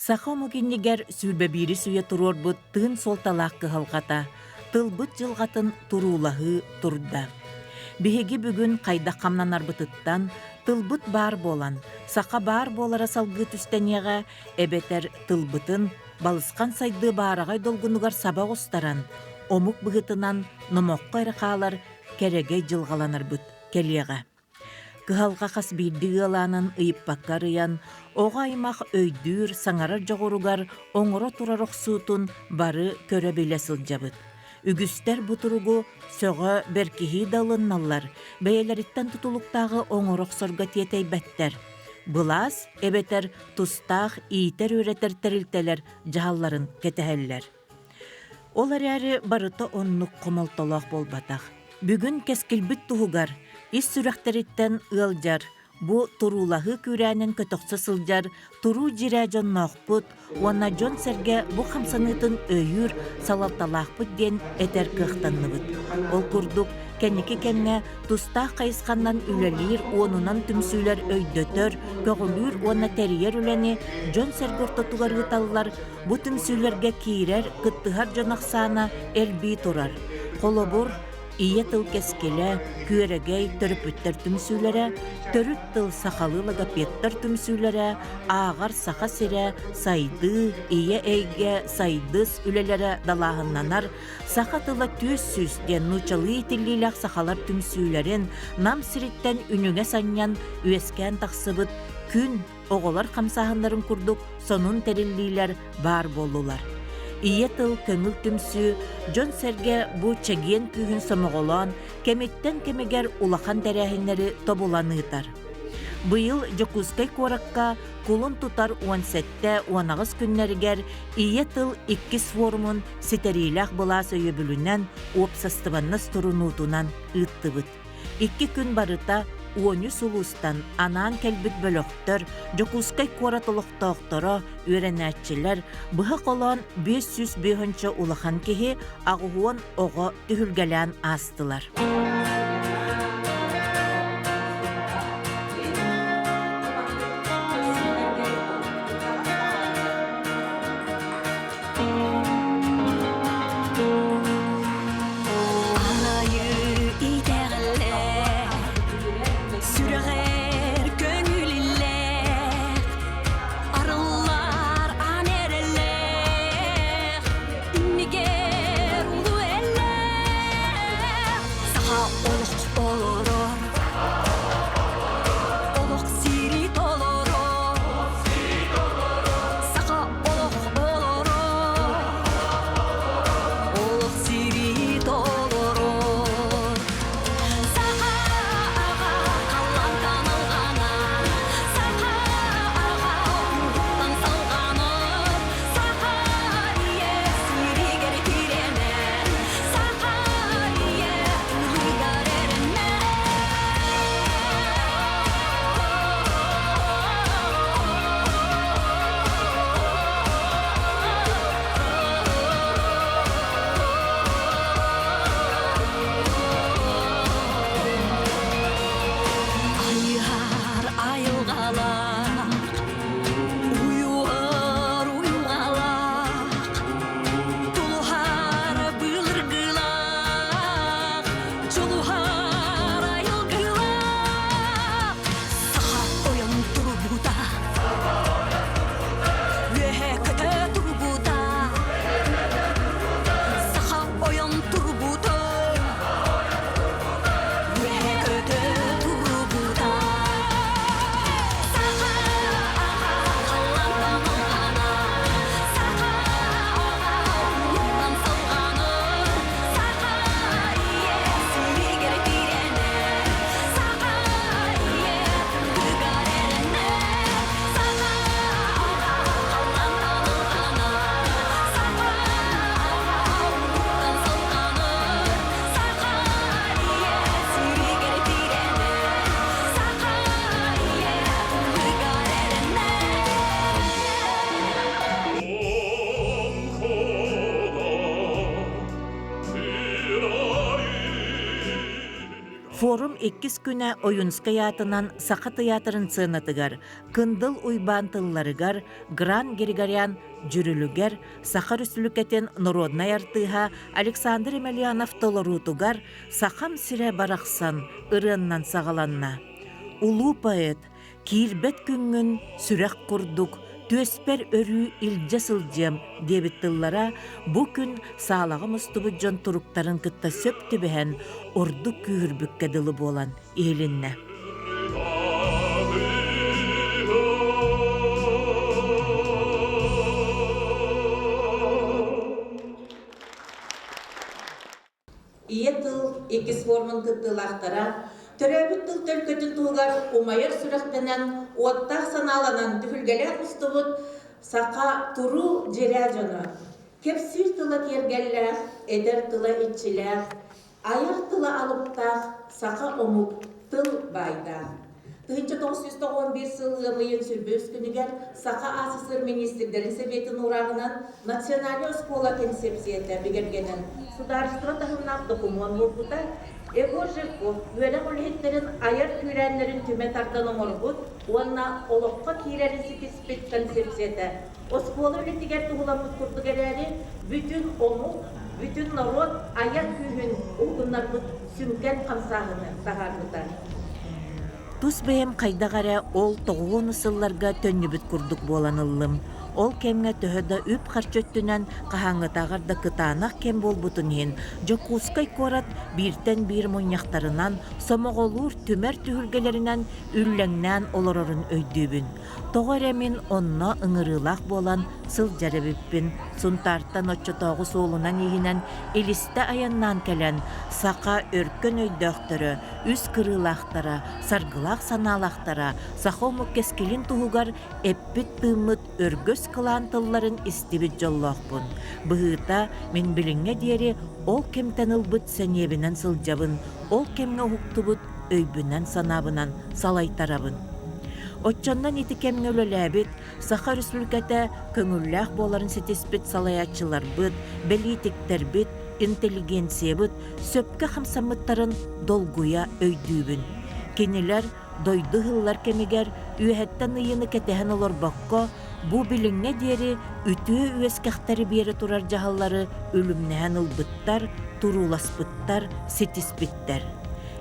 Саха омук иннигэр 21-ис үйэ туруорбут тыын суолталаах кыһалҕата, тылбыт дьылҕатын туруулаһыы турда. Биһиги бүгүн хайдах хамнанарбытыттан тылбыт баар буолан, саха баар буолара салгыы түстэниэҕэ эбэтэр тылбытын балысхан сайдыы баараҕай долгунугар саба оҕустаран, омук быһыытынан номоххо эрэ хаалар кэрэгэй дьылҕаланарбыт кэлиэҕэ. Кыһалҕа хас биирдии ыалаанын ыйыппакка арыйан, оҕо аймах өйдүүр, саҥарар дьоҕуругар оҥоро турар охсуутун бары көрө-билэ сылдьабыт. Үгүстэр бу туругу сөҕө, бэркиһии да ылынналлар, бэйэлэриттэн тутулуктааҕы оҥоро охсорго тиэтэйбэттэр. Былаас эбэтэр тустаах иитэр-үөрэтэр тэрилтэлэр дьаһалларын кэтэһэллэр. Ол эрээри барыта оннук хомолтолоох буолбатах. Бүгүн кэскилбит туһугар ис сүрэхтэриттэн ыалдьар, бу туруулаһыы күүрээнин көтөхсө сылдьар туруу дьирээ дьонноохпут уонна дьон-сэргэ бу хамсаныытын өйүүр салалталаахпыт диэн этэр кыахтанныбыт. Ол курдук, кэнники кэмҥэ тустаах хайысханнан үлэлиир уонунан түмсүүлэр өйдөтөр, көҕүлүүр уонна тэрийэр үлэни дьон-сэргэ ортотугар ыыталлар, Бу түмсүүлэргэ киирэр, кыттыһар дьон ахсаана элбии турар. Холобур, Ийэ тыл кэскилэ, Күөрэгэй төрөппүттэр түмсүүлэрэ, Төрүт тыл сахалыы логопедтар түмсүүлэрэ, Ааҕар Саха сирэ, Сайдыы, Ийэ эйгэ, Сайдыс үлэлэрэ далааһыннанар, Саха тыла 400 диэн нууччалыы иитиллиилээх сахалар түмсүүлэрин Нам сириттэн үнүгэ санньан үөскээн тахсыбыт Күн оҕолор хамсааһыннарын курдук сонун тэриллиилэр баар буоллулар. Ийэ тыл көҥүл түмсүү дьон-сэргэ бу чэгиэн күүһүн сомоҕолоон, кэмиттэн кэмигэр улахан тэрээһиннэри тобулан ыытар. Быйыл Дьокуускай куоракка кулун тутар 17-18 күннэригэр Ийэ тыл иккис форумун ситэриилээх былаас өйөбүлүнэн уопсастыбаннас турунуутунан ыыттыбыт. Икки күн барыта 13 улуустан анаан кэлбит бөлөхтөр, Дьокуускай куорат олохтоохторо, үөрэнээччилэр быһа холоон 500 улахан киһи, 80 оҕо түһүлгэлээн аастылар. Арайы итэҕэллээх, сүрэҕэр көҥүллээх, арыллар аан эрэллээх, иннигэр улуу эллээх. Саха олох Форум иккис күнэ Ойуунскай аатынан Саха тыйаатырын сценатыгар Кындыл Уйбаан тылларыгар Гран Григорян дьүрүлүгэр Саха Өрөспүүбүлүкэтин народнай артыыһа Александр Емельянов толоруутугар «Сахам сирэ барахсан» ырыаннан саҕаланна. Улуу поэт «Киирбэт күҥҥүн сүрэх курдук түөспэр өрүү илдьэ сылдьыам» диэбит тыллара бу күн саалаҕа мустубут дьон туруктарын кытта сөп түбэһэн ордук күүһүрбүккэ дылы буолан иһилиннэ. Ийэ тыл иккис формун кыттыылаахтара төрөөбүт тыл төлкөтүн туһугар умайар сүрэхтэнэн, уоттаах санааланан түһүлгэлээх устубут саха туруу дьирээ дьоно. Кэпсиир тыла киэргэллээх, эдэр тыла иччилээх, айар тыла алыптаах саха омук тыл баайдаах. 1991 сыл ыам ыйын сүрбүс күнүгэр Саха АССР Министрдэрин Сэбиэтин уурааҕынан Национальнай оскуола концепцията бигэргэнэн судаарыстыба таһымнаах докумуон буолбута. Егор Жирков үөрэх үлэһиттэрин айар күүрээннэрин түмэ тардан оҥорбут уонна олоххо киирэрин ситиспит концепцията оскуола үлэтигэр туһуламмыт курдук эрээри, бүтүн омук, бүтүн норуот айар күүһүн уһугуннарбыт сүҥкэн хамсааһыны таһаарбыта. Тус бэйэм хайдах эрэ ол тоҕуону сылларга төннүбүт курдук буолан ыллым. Ол кэмҥэ төһө да үп-харчы өттүнэн хаһааҥҥытааҕар да кытаанах кэм буолбутун иһин, Дьокуускай куорат бииртэн биир мунньахтарынан, сомоҕолуур түмэр түһүлгэлэринэн үллэҥнээн олорорун өйдүүбүн. Тоҕо эрэ мин онно ыҥырыылаах буолан сылдьар эбиппин. Сунтаартан оччотооҕу суолунан-ииһинэн илистэ айаннаан кэлэн, саха өркөн өйдөөхтөрө, үс кырыылаахтара, саргылаах санаалаахтара саха омук кэскилин туһугар эппит-тыыммыт өргөс кылаан тылларын истибит дьоллоохпун. Быһыыта, мин билиҥҥэ диэри ол кэмтэн ылбыт сэниэбинэн сылдьабын, ол кэмҥэ уһуктубут өйбүнэн-санаабынан салайтарабын. Оччоннон ити кэмҥэ үлэлээбит, Саха Өрөспүүбүлүкэтэ көҥүллээх буоларын ситиспит салайааччыларбыт, бэлиитиктэрбит, интеллигенциябыт сөпкө хамсаммыттарын долгуйа өйдүүбүн. Кинилэр дойду ыһыллар кэмигэр үөһэттэн ыйыыны кэтэһэн олорбокко, бу билиҥҥэ диэри үтүө үөскэхтэри биэрэ турар дьаһаллары үлүмнэһэн ылбыттар, турууласпыттар, ситиспиттэр.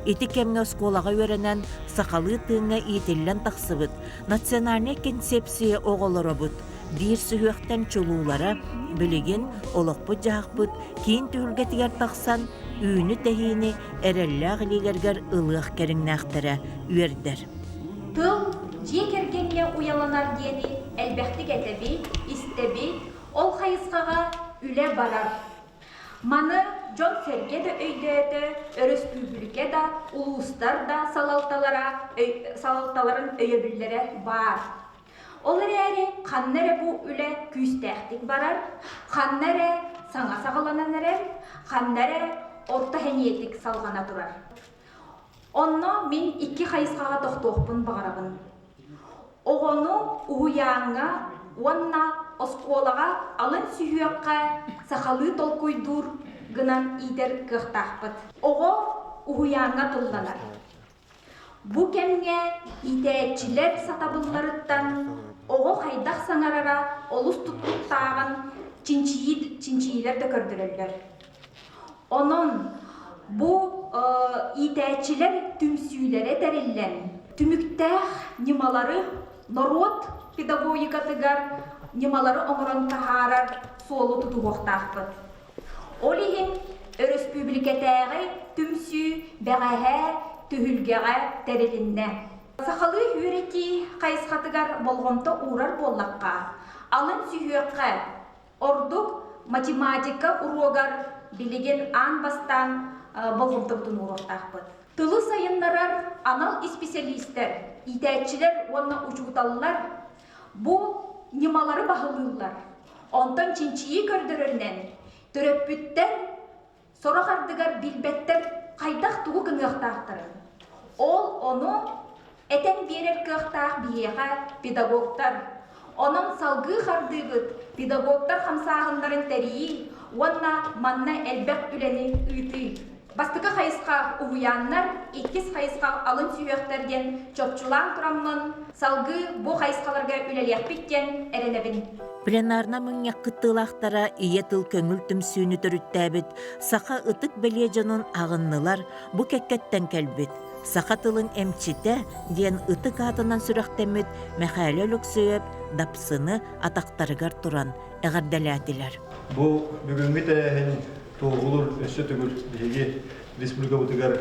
Ити кэмҥэ оскуолаҕа үөрэнэн, сахалыы тыыҥҥа иитиллэн тахсыбыт национальнай концепция оҕолоробут биир сүһүөхтэн чулуулара билигин олохпут-дьаһахпыт киин түһүлгэтигэр тахсан үүнү-тэһиини эрэллээх илиилэригэр ылыах кэриҥнээхтэрэ үөрдэр. Тыл дьиэ кэргэҥҥэ уйаланар диэни элбэхтик этэбит, истэбит, ол хайысхаҕа үлэ барар. Маны дьон-сэргэ да өйдөөтө, өрөспүүбүлүкэ да, улуустар да салалталара, салалталарын өйөбүллэрэ баар. Ол эрээри ханна эрэ бу үлэ күүстээхтик барар, ханна эрэ саҥа саҕаланан эрэр, ханна эрэ орто сэниэтик салҕана турар. Онно мин икки хайысхаҕа тохтуохпун баҕарабын. Оҕону уһуйааҥҥа уонна оскуолаҕа алын сүһүөххэ сахалыы толкуйдуур гынан иитэр кыахтаахпыт. Оҕо уһуйааҥҥа тылланар. Бу кэмҥэ иитээччилэр сатабылларыттан оҕо хайдах саҥарара олус туттуктааҕын чинчийиилэр да көрдөрөллөр. Онон бу иитээччилэр түмсүүлэрэ тэриллэн, түмүктээх ньымалары норуот педагогикатыгар ньымалары оҥорон таһаарар суолу тутуһуохтаахпыт. Ол иһин өрөспүүбүлүкэтээҕи түмсүү бэҕэһээ түһүлгэҕэ тэрилиннэ. Сахалыы үөрэтии хайысхатыгар болҕомто уурар буоллахха, алын сүһүөххэ Ордук математика уруогар билигин аан бастаан болҕомтобутун ууруохтаахпыт. Тылы сайыннарар анал исписэлиистэр, иитээччилэр уонна учууталлар бу ньымалары баһылыыллар. Онтон чинчийии көрдөрөрүнэн, төрөппүттэр Сорох ардыгар билбэттэр хайдах тугу гыныахтаахтарын. Ол ону этэн биэрэр кыахтаах биһиэхэ педагогтар. Онон салгыы хардыыбыт педагогтар хамсааһыннарын тэрийии уонна манна элбэх үлэни ыытыы. Бастакы хайысха уһуйааннар, иккис хайысха алын сүһүөхтэр диэн чопчулаан тураммын, салгыы бу хайысхаларга үлэлиэхпит диэн эрэнэбин. Пленарнай мунньах кыттыылаахтара ийэ тыл көҥүл түмсүүнү төрүттээбит саха ытык бэлиэ дьонун аҕыннылар, бу кэккэттэн кэлбит саха тылын эмчитэ диэн ытык аатынан сүрэхтэммит Мэхээлэ Өлөксөйөп Дапсыны атахтарыгар туран эҕэрдэлээтилэр. Бу бүгүҥҥү тэрээһин туоһулуур өссө төгүл биһиги республикабытыгар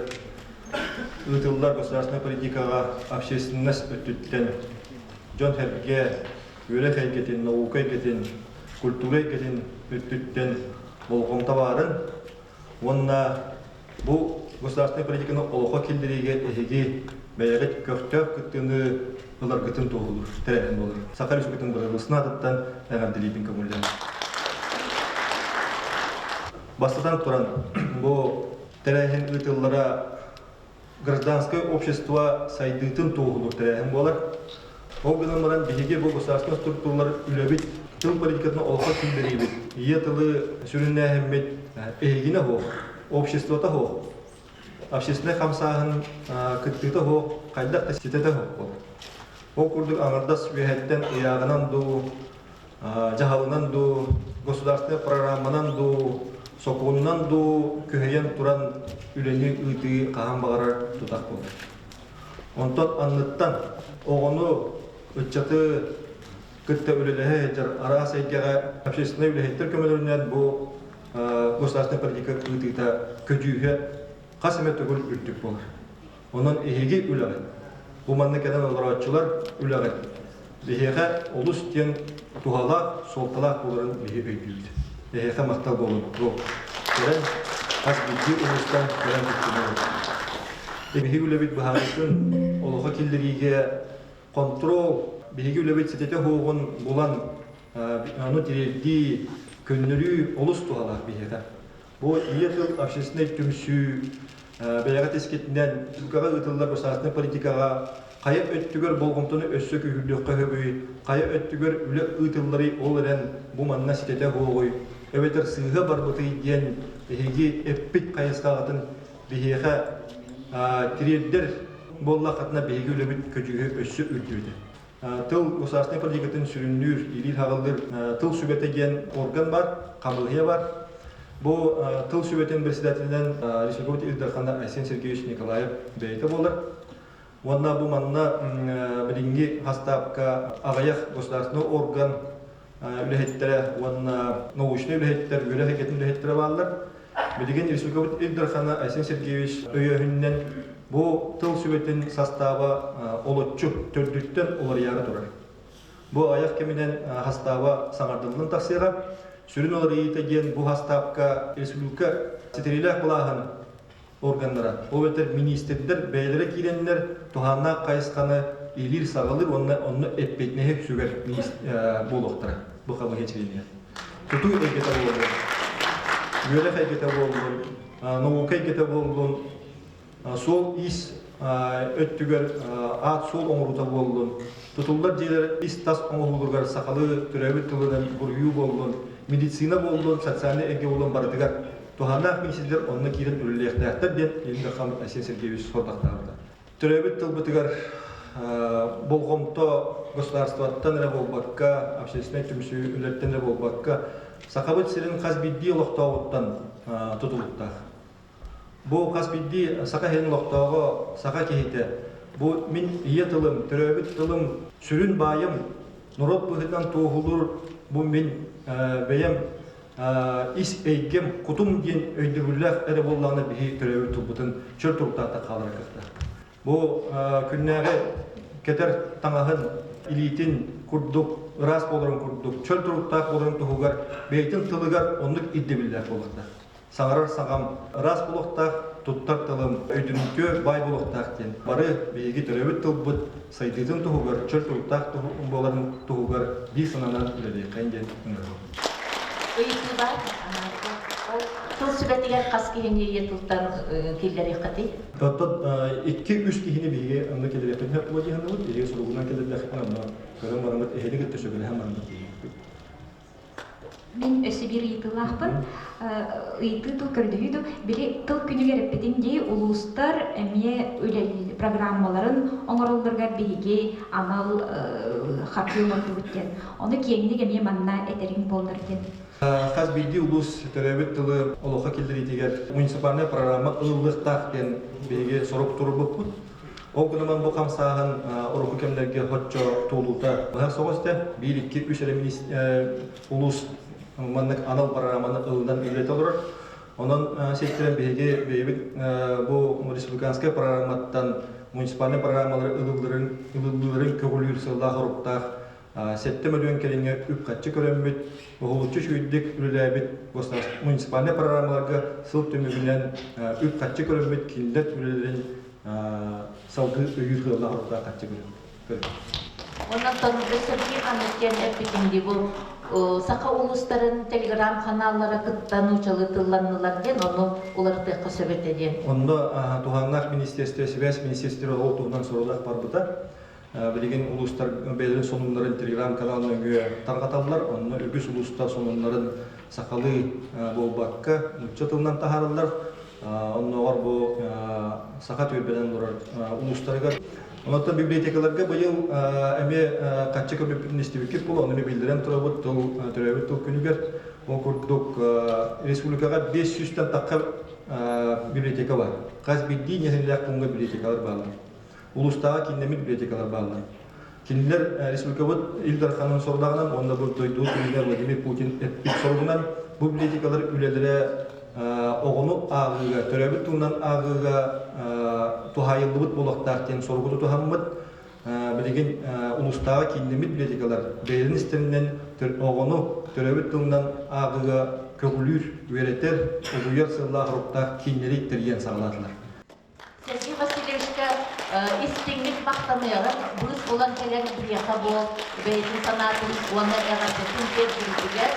ыытыллар государственнай политикаҕа общественность өттүттэн дьон-сэргэ үөрэх эйгэтин, наука эйгэтин, культура эйгэтин өттүттэн болҕомто баарын уонна бу государственнай политиканы олоххо киллэриигэ эһиги бэйэҕит көхтөөх кыттыыны ыларгытын туоһулуур тэрээһин буолар. Саха Республикатын бырабыыласын аатыттан эҕэрдэлиибин көҥүллээн. Бастатан туран, бу тэрээһин ыытыллара гражданскай общество сайдыытын туоһулуур тэрээһин буолар. Ол гынан баран биһиги бу государственнай структуралар үлэбит, тыл политикатын олоххо киллэриибит, ийэ тылы сүрүннээһиммит эһигинэ суох, обществота суох, общественнай хамсааһын кыттыыта суох, хайдах да ситэтэ суох буолар. Ол курдук аҥардас үөһэттэн ыйааҕынан дуу, дьаһалынан дуу, государственнай программанан дуу, сокуонунан дуу күһэйэн туран үлэни ыытыы хаһан баҕарар тутах буолар. Онтон анныттан оҕону, ыччаты кытта үлэлэһэ сылдьар араас эйгэҕэ общественнай үлэһиттэр көмөлөрүнэн бу государственнай политика ыытыыта көдьүүһэ хас эмэ төгүл үрдүк буолар. Онон эһиги үлэҕит, бу манна кэлэн олорооччулар үлэҕит биһиэхэ олус диэн туһалаах, суолталаах буоларын биһи өйдүүбүт. Эһиэхэ махтал буолун. Бу кэлэн хас биирдии улуустан кэлэн кыттынабыт. Биһиги үлэбит быһаарыытын олохо киллэриигэ контрол, биһиги үлэбит ситэтэ суоҕун булан ону тириэрдии, көннөрүү олус туһалаах биһиэхэ. Бу Ийэ тыл общественнай түмсүү бэйэҕит искитинэн республикаҕа ыытыллар государственнай политикаҕа хайа өттүгэр болҕомтону өссө күүһүрдүөххэ сөбүй, хайа өттүгэр үлэ ыытылларый ол эрэн бу манна ситэтэ суоҕуй, эбэтэр сыыһа барбытый диэн эһиги эппит хайысхаҕытын биһиэхэ тириэрдэр буоллаххытына биһиги үлэбит көдьүүһэ өссө үрдүөтэ. Тыл государственнай политикатын сүрүннүүр, иилиир-хаҕыллыыр тыл сүбэтэ диэн орган бар, хамыыһыйа бар. Бу тыл сүбэтин председателинэн Республика Ил Дархана Айсен Сергеевич Николаев бэйэтэ буолар. Уонна бу манна билиҥҥи хастаапка аҕыйах государственный орган үлэһиттэрэ уонна научнай үлэһиттэр, үөрэх эйгэтин үлэһиттэрэ бааллар. Билигин Республикабыт Ил Дархана Айсен Сергеевич өйөөһүнүнэн бу тыл сүбэтин састааба олоччу төрдүттэн уларыйаары турар. Бу айах кэминэн хастааба саҥардыллан тахсыаҕа. Сүрүн уларыйыыта диэн бу хастаапка республика ситэриилээх былааһын органнара, ол эбэтэр миниистирдэр бэйэлэрэ киирэннэр туһааннаах хайысханы иилиир-саҕалыыр уонна онно эппиэтинэһи сүгэр буолуохтара бу хамыыһыйа чилиэнигэр. Тутуу эйгэтэ буоллун, үөрэх эйгэтэ буоллун, наука эйгэтэ буоллун, суол-иис өттүгэр аат-суол оҥоруута буоллун, тутуллар дьиэлэр ис-тас оҥоһууларыгар сахалыы төрөөбүт тылынан буруйуу буоллун, медицина буоллун, социальнай эйгэ буоллун барытыгар туһааннаах миниистирдэр онно киирэн үлэлиэхтээхтэр диэн Ил Дархан Айсен Сергеевич сорудахтаабыта. Төрөөбүт тылбытыгар болҕомто государствоттан эрэ буолбакка, общественнай түмсүү үлэттэн эрэ буолбакка, Сахабыт сирин хас биирдии олохтооҕуттан тутулуктаах. Бу хас биирдии саха сирин олохтооҕо, саха киһитэ, бу мин ийэ тылым, төрөөбүт тылым, сүрүн баайым, норуот быһыытынан туоһулуур бу мин бэйэм ис эйгэм, кутум диэн өйдөбүллээх эрэ буоллаҕына биһи төрөөбүт тылбытын чөл туруктаахтык хаалара кыахтаах. Бу күннээҕи кэтэр таҥаһын илиитин курдук ыраас буоларын курдук, чөл туруктаах буоларын туһугар бэйэтин тылыгар оннук ирдэбиллээх буолуохтаах. Саҥарар саҥам ыраас буолуохтаах, туттар тылым өйдөнүмтүө баай буолуохтаах диэн бары биһиги төрөөбүт тылбыт сайдыытын туһугар, чөл туруктаах буоларын туһугар биир санаанан үлэлиэххэйин диэн ыҥырабын. Ыйытыы баар. Ол тыл сүбэтигэр хас киһини ийэ тылтан киллэриэххитий? Оттон 2-3 киһини биһиги онно киллэриэхпитин сөп буолуо дии саныыбыт. Биһиги суругунан киллэрдэхпитинэ онно көрөн бараммыт эһиги кытта сөбүлэһэн бараммыт диэбиппит. Мин өссө биир ыйытыылаахпын. Ыйытыы тыл көрдөһүү дуу, били тыл күнүгэр эппитиҥ дии, улуустар эмиэ үлэлиир программаларын оҥороллоругар биһиги анал харчы оҥордубут диэн. Ону киэҥник эмиэ манна этэриҥ буоллар диэн. Хас биирдии улуус төрөөбүт тылы олоххо киллэриитигэр муниципальнай программа ылыллыахтаах диэн биһиги сорук туруорбуппут. Ол гынан бу хамсааһын урукку кэмнэргэ соччо туолуута быһа соҕус этэ. Биир, икки, үс эрэ улуус маннык анал программаны ылынан үлэлэтэ олорор. Онон сиэттэрэн биһиги бэйэбит бу республиканскай программаттан муниципальнай программалары ылылларын ылыллыыларын көҕүлүүр сыаллаах-соруктаах 7 мөлүйүөн кэриҥэ үп-харчы көрөммүт, уһулуччу үчүгэйдик үлэлээбит муниципальнай программаларга сыл түмүгүнэн үп-харчы көрөммүт кинилэр үлэлэрин салгыы өйүүр кыаллаах оруктаах харчы көрөммүт. Онон өссө биир ханнык диэн эппитим дии бу саха улуустарын телеграм-ханааллара кытта нуучалыы тылланнылар диэн ону уларытыахха сөп этэ диэн. Онно туһааннаах министерство, связь министерство ол туһунан сорудах барбыта. Билигин улуустар бэйэлэрин сонуннарын телеграм-канал нөҥүө тарҕаталлар. Онно үгүс улуустар сонуннарын сахалыы буолбакка, нуучча тылынан таһаараллар. Оннооҕор бу саха түөлбэнэн олорор улуустарыгар. Онон библиотекаларга быйыл эмиэ хаччы көбүппүтүн истибиккит буолуо, ону биллэрэн турабыт тыл төрөөбүт тыл күнүгэр. Ол курдук республикаҕа 500-тэн тахха библиотека бар. Хас биирдии нэһилиэк пууҥҥа библиотекалар бааллар. Улуустааҕы кииннэммит библиотекалар бааллар. Кинилэр республикабыт Ил Дарханын сорудаҕынан уонна бу дойду президенэ Владимир Путин эппит соругунан бу библиотекалар үлэлэрэ оҕону ааҕыыга, төрөөбүт тылынан ааҕыыга туһаайыллыбыт буолуохтаах диэн соругу тутуһаммыт, билигин улуустааҕы кииннэммит библиотекалар бэйэлэрин истэринэн оҕону төрөөбүт тылынан ааҕыыга көҕүлүүр, үөрэтэр, угуйар сыаллаах-соруктаах кииннэри тэрийэн саҕалаатылар. Сергей Васильевичка истиҥник махтаныаҕын, быыс булан кэлэн биһиэхэ бу бэйэтин санаатын уонна эҕэрдэтин тиэрдибитигэр.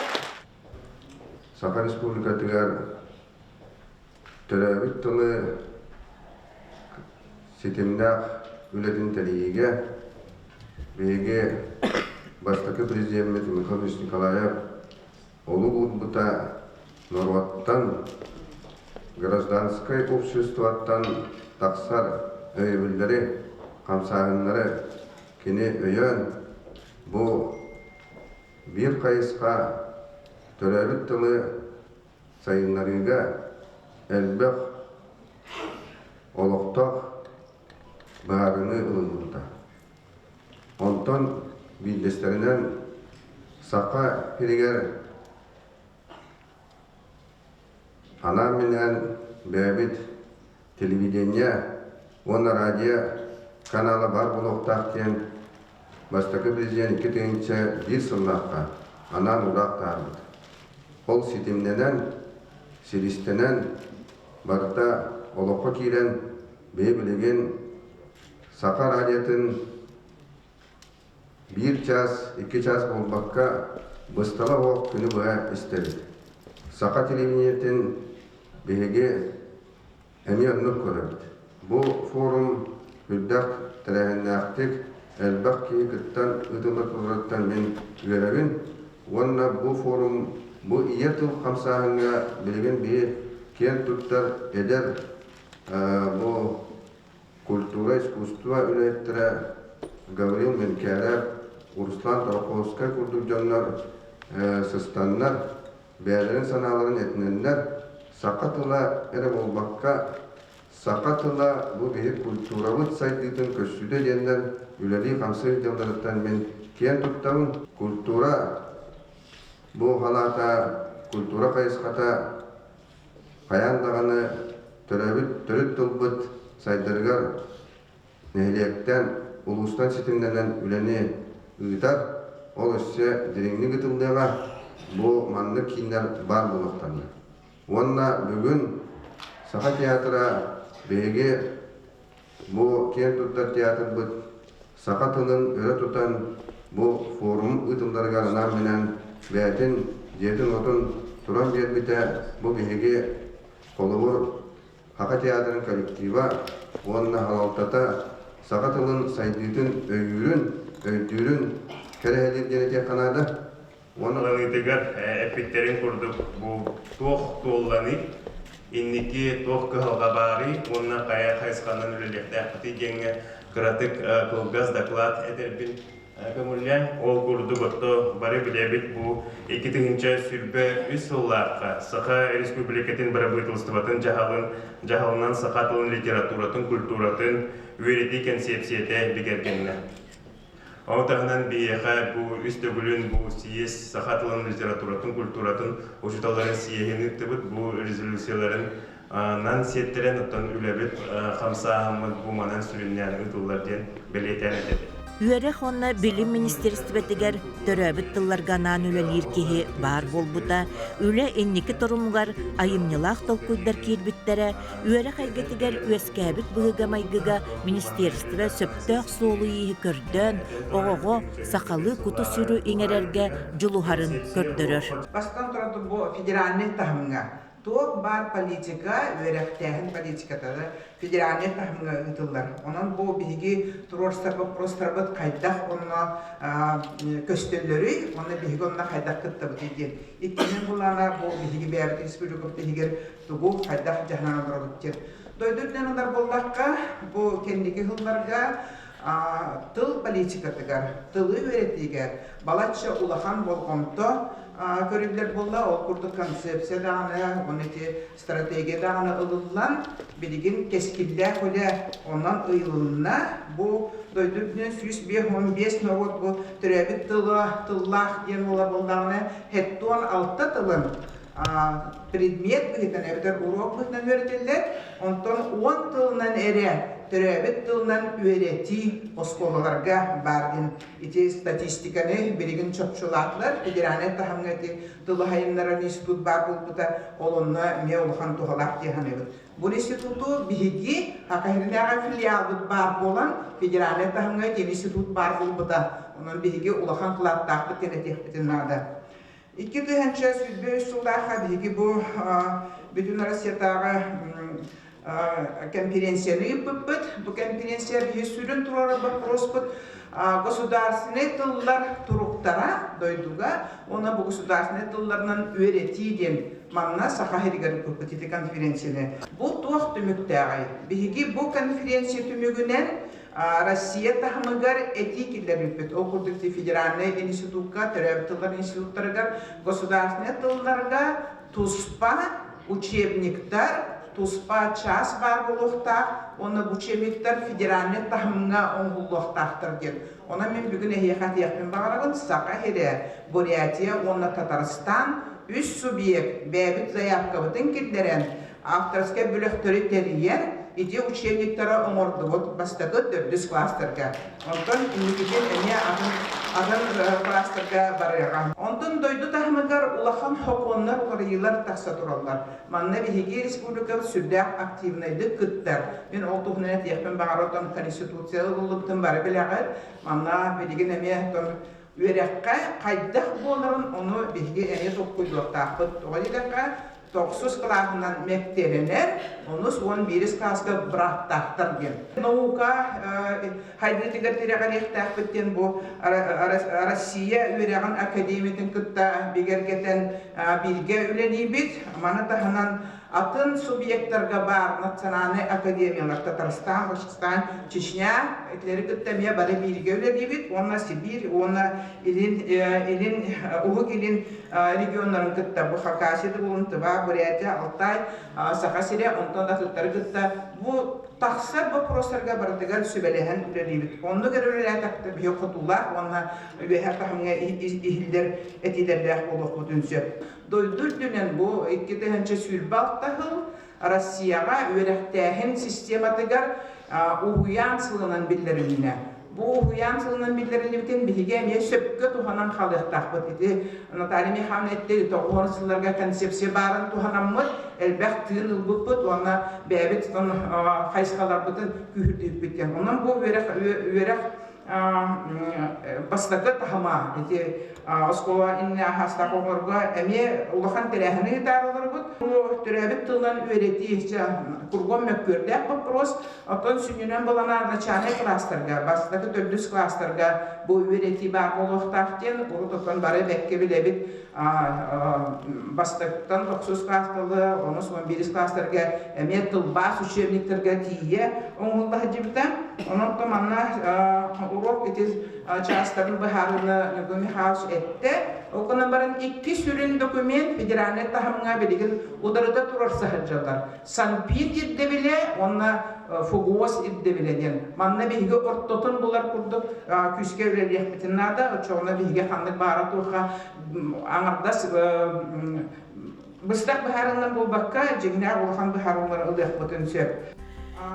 Саха Республикатыгар төрөөбүт тылы ситимнээх үлэтин тэрийиигэ биһиги бастакы президеммит Михаил Николаев олук уурбута норуоттан, гражданскай обществоттан тахсар өйөбүллэри, хамсааһыннары кини өйөөн, бу биир хайысха төрөөбүт тылы сайыннарыыга элбэх олохтоох быһаарыныы ылыллыбыта. Онтон биирдэстэринэн Саха сиригэр анаан-минээн бэйэбит телевидение уонна радио канала баар буолуохтаах диэн бастакы президент 2001 сыллаахха анаан уураах таһаарбыт. Ол ситимнэнэн, силистэнэн, барыта олоххо киирэн, биһи билигин Саха радиотын биир чаас, икки чаас буолбакка, быстала суох күнү быһа истэбит. Саха телевидениетин биһиги эмиэ оннук көрөбүт. Бу форум үрдэх тэрээһиннээхтик элбэх киһи кыттан ыытылла турарыттан мин үөрэбин уонна бу форум бу ийэ тыл хамсааһыҥҥа билигин биһи киэн туттар эдэр бу культура, искусство үлэһиттэрэ Гаврил Менкяров, Руслан Тараховскай курдук дьоннор сыстаннар, бэйэлэрин санааларын этинэннэр, саха тыла эрэ буолбакка, саха тыла бу биһи культурабыт сайдыытын көссүүтэ диэннэр үлэлии-хамсыы дьалларыттан мин киэн туттабын. Культура бу халаата, культура хайысхата хайаан даҕаны төрөөбүт төрүт тылбыт сайдарыгар нэһилиэктэн, улуустан ситимнэнэн үлэни ыытар, ол өссө дириҥник ытыллыаҕа, бу маннык кииннэр баар буолуохтарына. Уонна бүгүн Саха театра биһиги Бу киэн туттар театрбыт саха тылын өрө тутан бу форум ыытылларыгар анаан-минээн бэйэтин дьиэтин-уотун туран биэрбитэ бу биһиги холобур Саха театрын коллектива уонна салалтата саха тылын сайдыытын өйүүрүн, өйдүүрүн кэрэһэлиир диэн этиэххэ наада. Уонналаныытыгар эппиттэрин курдук бу туох туолланый, инники туох кыһалҕа баарый уонна хайа хайысханан үлэлиэхтээхпитий диэҥҥэ кыратык кылгас доклад этэрбин көҥүллээн. Ол курдук отто бары билэбит бу 2023 сыллаахха Саха Республикатын бырабыыталыстыбатын дьаһалын дьаһалынан саха тылын литературатын, культуратын үөрэтии кэнсиэпсийэтэ бигэргэннэ. Ону таһынан биһиэхэ бу үс төгүлүн бу съезд саха тылын, литературатын, культуратын учууталларын съеһин ыыттыбыт. Бу резолюцияларын нан сиэттэрэн, оттон үлэбит хамсааһыммыт бу манан сүрүннээн ыытыллар диэн бэлиэтээн этэбит. Үөрэх уонна билим министиэристибэтигэр төрөөбүт тылларга анаан үлэлиир киһи баар буолбута, үлэ инники торумугар айымньылаах толкуйдар киирбиттэрэ, үөрэх эйгэтигэр үөскээбит быһыыга-майгыга министиэристибэ сөптөөх суолу-ииһи көрдөөн, оҕоҕо сахалыы куту-сүрү иҥэрэргэ дьулуһарын көрдөрөр. Бастатан туран бу федеральнай таһымҥа туох баар политика, үөрэхтээһин политиката федеральнай таһымҥа ыытыллар. Онон бу биһиги туруорсар боппуруостарбыт хайдах онно көстөллөрүй, уонна биһиги онно хайдах кыттабытый диэн. Иккиһин булаана бу биһиги бэйэбит республикабыт иһигэр тугу хайдах дьаһанан олоробут диэн. Дойду үрдүнэн ылар буоллахха, бу кэнники сылларга тыл политикатыгар, тылы үөрэтиигэ балачча улахан болҕомто көрүллэр буолла. Ол курдук концепция даҕаны, уонна ити стратегия даҕаны ылыллан, билигин кэскиллээх үлэ онон ыйылынна. Бу дойду үрдүнэн 155 норуот бу төрөөбүт тыла тыллаах диэн буолар буоллаҕына, 76 тылын предмет быһыытынан эбэтэр уруок быһыытынан үөрэтиллэр, онтон уон тылынан эрэ төрөөбүт тылынан үөрэтии оскуолаларга баар диэн ити статистиканы билигин чопчулаатылар. Федеральнай таһымҥа ити тылы сайыннарар институт баар буолбута, ол онно эмиэ улахан туһалаах дии саныыбын. Бу институту биһиги Хакаһиринээҕи филиалбыт баар буолан, федеральнай таһымҥа ити институт баар буолбута. Онон биһиги улахан кылааттаахпыт диэн этиэхпитин наада. 2023 сыллаахха биһиги бу Бүтүн Россиятааҕы конференцияны ыыппыппыт. Бу конференция биһи сүрүн туруорар боппуруоспут государственнай тыллар туруктара дойдуга уонна бу государственнай тылларынан үөрэтии диэн манна Саха сиригэр ыыппыппыт ити конференцияны. Бу туох түмүктээҕий? Биһиги бу конференция түмүгүнэн Россия таһымыгар этии киллэрбиппит. Ол курдук федеральнай институкка, төрөөбүт тыллар институттарыгар, государственнай тылларга туспа учебниктар, туспа час баар буолуохтаах уонна учебниктар федеральнай таһымҥа оҥоһуллуохтаахтар диэн. Онон мин бүгүн эһиэхэ этиэхпин баҕарабын, Саха сирэ, Бурятия уонна Татарстан үс субъект бэйэбит заявкабытын киллэрэн, авторскай бөлөхтөрү тэрийэн, ити учебниктары оҥордубут бастакы төрдүс класстарга. Онтон инникитин эмиэ атын атын класстарга барыаҕа. Онтон дойду таһымыгар улахан сокуоннар уларыйыылар тахса тураллар. Манна биһиги республикабыт сүрдээх активнайдык кыттар. Мин ол туһунан этиэхпин баҕарар конституция ылыллыбытын бары билэҕит. Манна билигин эмиэ үөрэххэ хайдах буоларын ону биһиги эмиэ толкуйдуохтаахпыт. Тоҕо диэтэххэ, тохсус кылааһынан мэктиэлэнэр, онус уон биирис кылааска бырааптаахтар диэн. Наука хайдыытыгар тирэҕириэхтээхпит диэн бу Россия үөрэҕин академиятын кытта бигэргэтэн бииргэ үлэлиибит. Маны таһынан атын субъектарга баар национальнай академиялар Татарстан, Башкортостан, Чечня итилэри кытта эмиэ бары бииргэ үлэлиибит уонна Сибиир уонна Илин, Илин, Уһук Илин регионнарын кытта бу Хакасия булун, Тыва, Бурятия, Алтай, Саха сирэ, онтон атыттары кытта бу тахсар боппуруостарга барытыгар сүбэлэһэн үлэлиибит. Оннук эрэ үлэлээтэхтэ биһи хотуулаах уонна үөһэ таһымҥа иһиллэр этиилэрдээх буолуохпутун сөп. Дойду үрдүнэн бу 2026 сыл Россияҕа үөрэхтээһин систематыгар уһуйаан сылынан биллэрилиннэ. Бу уһуйаан сылынан биллэриллибитин биһиги эмиэ сөпкө туһанан хаалыахтаахпыт. Ити Наталья Михайловна этти, тоҕуһун сылларга концепция баарын туһанаммыт, элбэх тыын ылбыппыт уонна бэйэбит хайысхаларбытын күүһүрдүбүппүт диэн. Онон бу үөрэх үөрэх бастакы таһыма ити оскуола иннинэ аһаастаах оҕолорго эмиэ улахан тэрээһини ыытаар олоробут. Бу төрөөбүт тылынан үөрэтии кургуом мөккүөрдээх боппуруос. Оттон сүнньүнэн булана начальнай кылаастарга, бастакы төрдүс кылаастарга бу үөрэтии баар буолуохтаах диэн урут оттон бары бэккэ билэбит. Бастакыттан тохсус кылаастары, онус 11 кылаастарга эмиэ тылбаас учебниктарга тиийэ оҥоһулла сылдьыбыта. Онон манна уруок ити чаастарын быһаарыыны Ньургун Михайлович эттэ. Ол гынан баран икки сүрүн документ федеральнай таһымҥа билигин ударыта турар сылдьаллар. Санпин ирдэбилэ уонна ФГОС ирдэбилэ диэн. Манна биһиги ортотун булар курдук күүскэ үлэлиэхпитин наада. Оччоҕуна биһиги ханнык баара туохха аҥардас быстах быһаарыллан буолбакка, дьиҥнээх улахан быһаарыллары ылыахпытын сөп.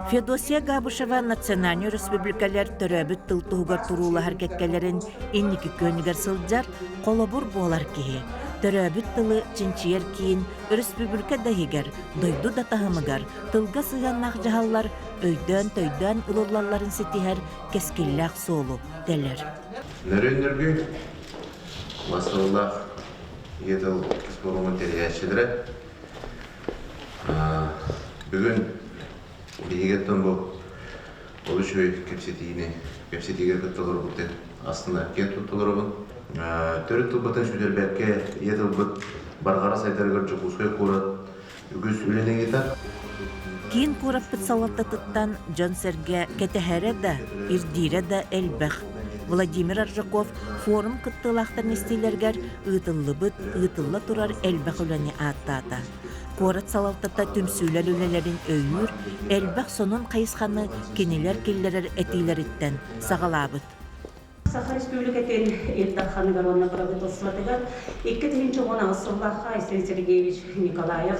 Феодосия Габышева национальнай өрөспүүбүлүкэлэр төрөөбүт тыл туһугар туруулаһар кэккэлэрин инники күөнүгэр сылдьар, холобур буолар киһи. Төрөөбүт тылы чинчийэр киин өрөспүүбүлүкэ да иһигэр, дойду да таһымыгар тылга сыһыаннаах дьаһаллар өйдөөн-төйдөөн ылыллалларын ситиһэр кэскиллээх суолу тэлэр. Нөрүөн-нөргүй Масыллаах ийэ тыл форумун тэрийээччилэрэ бүгүн биһиги бу олус үчүгэй кэпсэтиини кэпсэтиигэ кытта олорбутун астына киэн тутта олоробун. Төрүт тылбытын сүтэрбэккэ ийэ тылбыт барҕара сайдарыгар Дьокуускай куорат үгүс үлэни ыытар. Киин куораппыт салалтатыттан дьон-сэргэ кэтэһэрэ да, ирдиирэ да элбэх. Владимир Аржаков форум кыттыылаахтарын истиилэригэр ыытыллыбыт, ыытылла турар элбэх үлэни ааттаата. Куорат салалтата түмсүүлэр үлэлэрин өйүүр, элбэх сонун хайысханы кинилэр киллэрэр этиилэриттэн саҕалаабыт. Саха Республикатын Ил Дарханыгар уонна Бырабыыталыстыбатыгар 2018 сыллаахха Айсен Сергеевич Николаев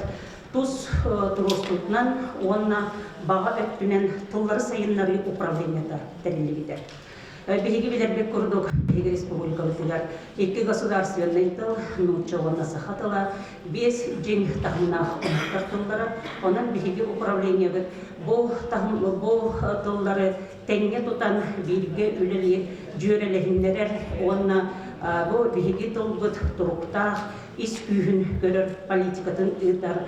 тус туруорсуутунан уонна баҕа өттүнэн тыллары сайыннарыы управлениета тэриллибитэ. Биһиги билэрбит курдук, биһиги республикабытыгар икки государственнай тыл, нуучча уонна саха тыла, биэс дьиҥ таһымнаах омуктар тыллара. Онон биһиги управлениебыт бу таһым бу тыллары тэҥҥэ тутан бииргэ үлэлиир, дьүөрэлэһиннэрэр уонна бу биһиги тылбыт туруктаах ис күүһүн көрөр политикатын ыытар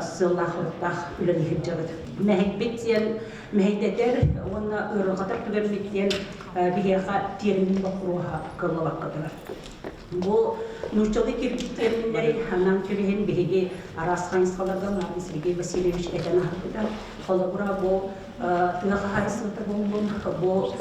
сыаллаах-соруктаах үлэлии сылдьабыт. Мэһэйбит диэн мэһэйдэтэр уонна ыарырҕатар түгэммит диэн биһиэхэ термин боппуруоһа кыаллыбакка турар. Бу нууччалыы кирбит терминнэри анаан кэбиһин биһиги араас хайысхаларга Марин Сергей Васильевич этэн аһарбыта. Холобура, бу тыа хаһаайыстыбата буоллун, бу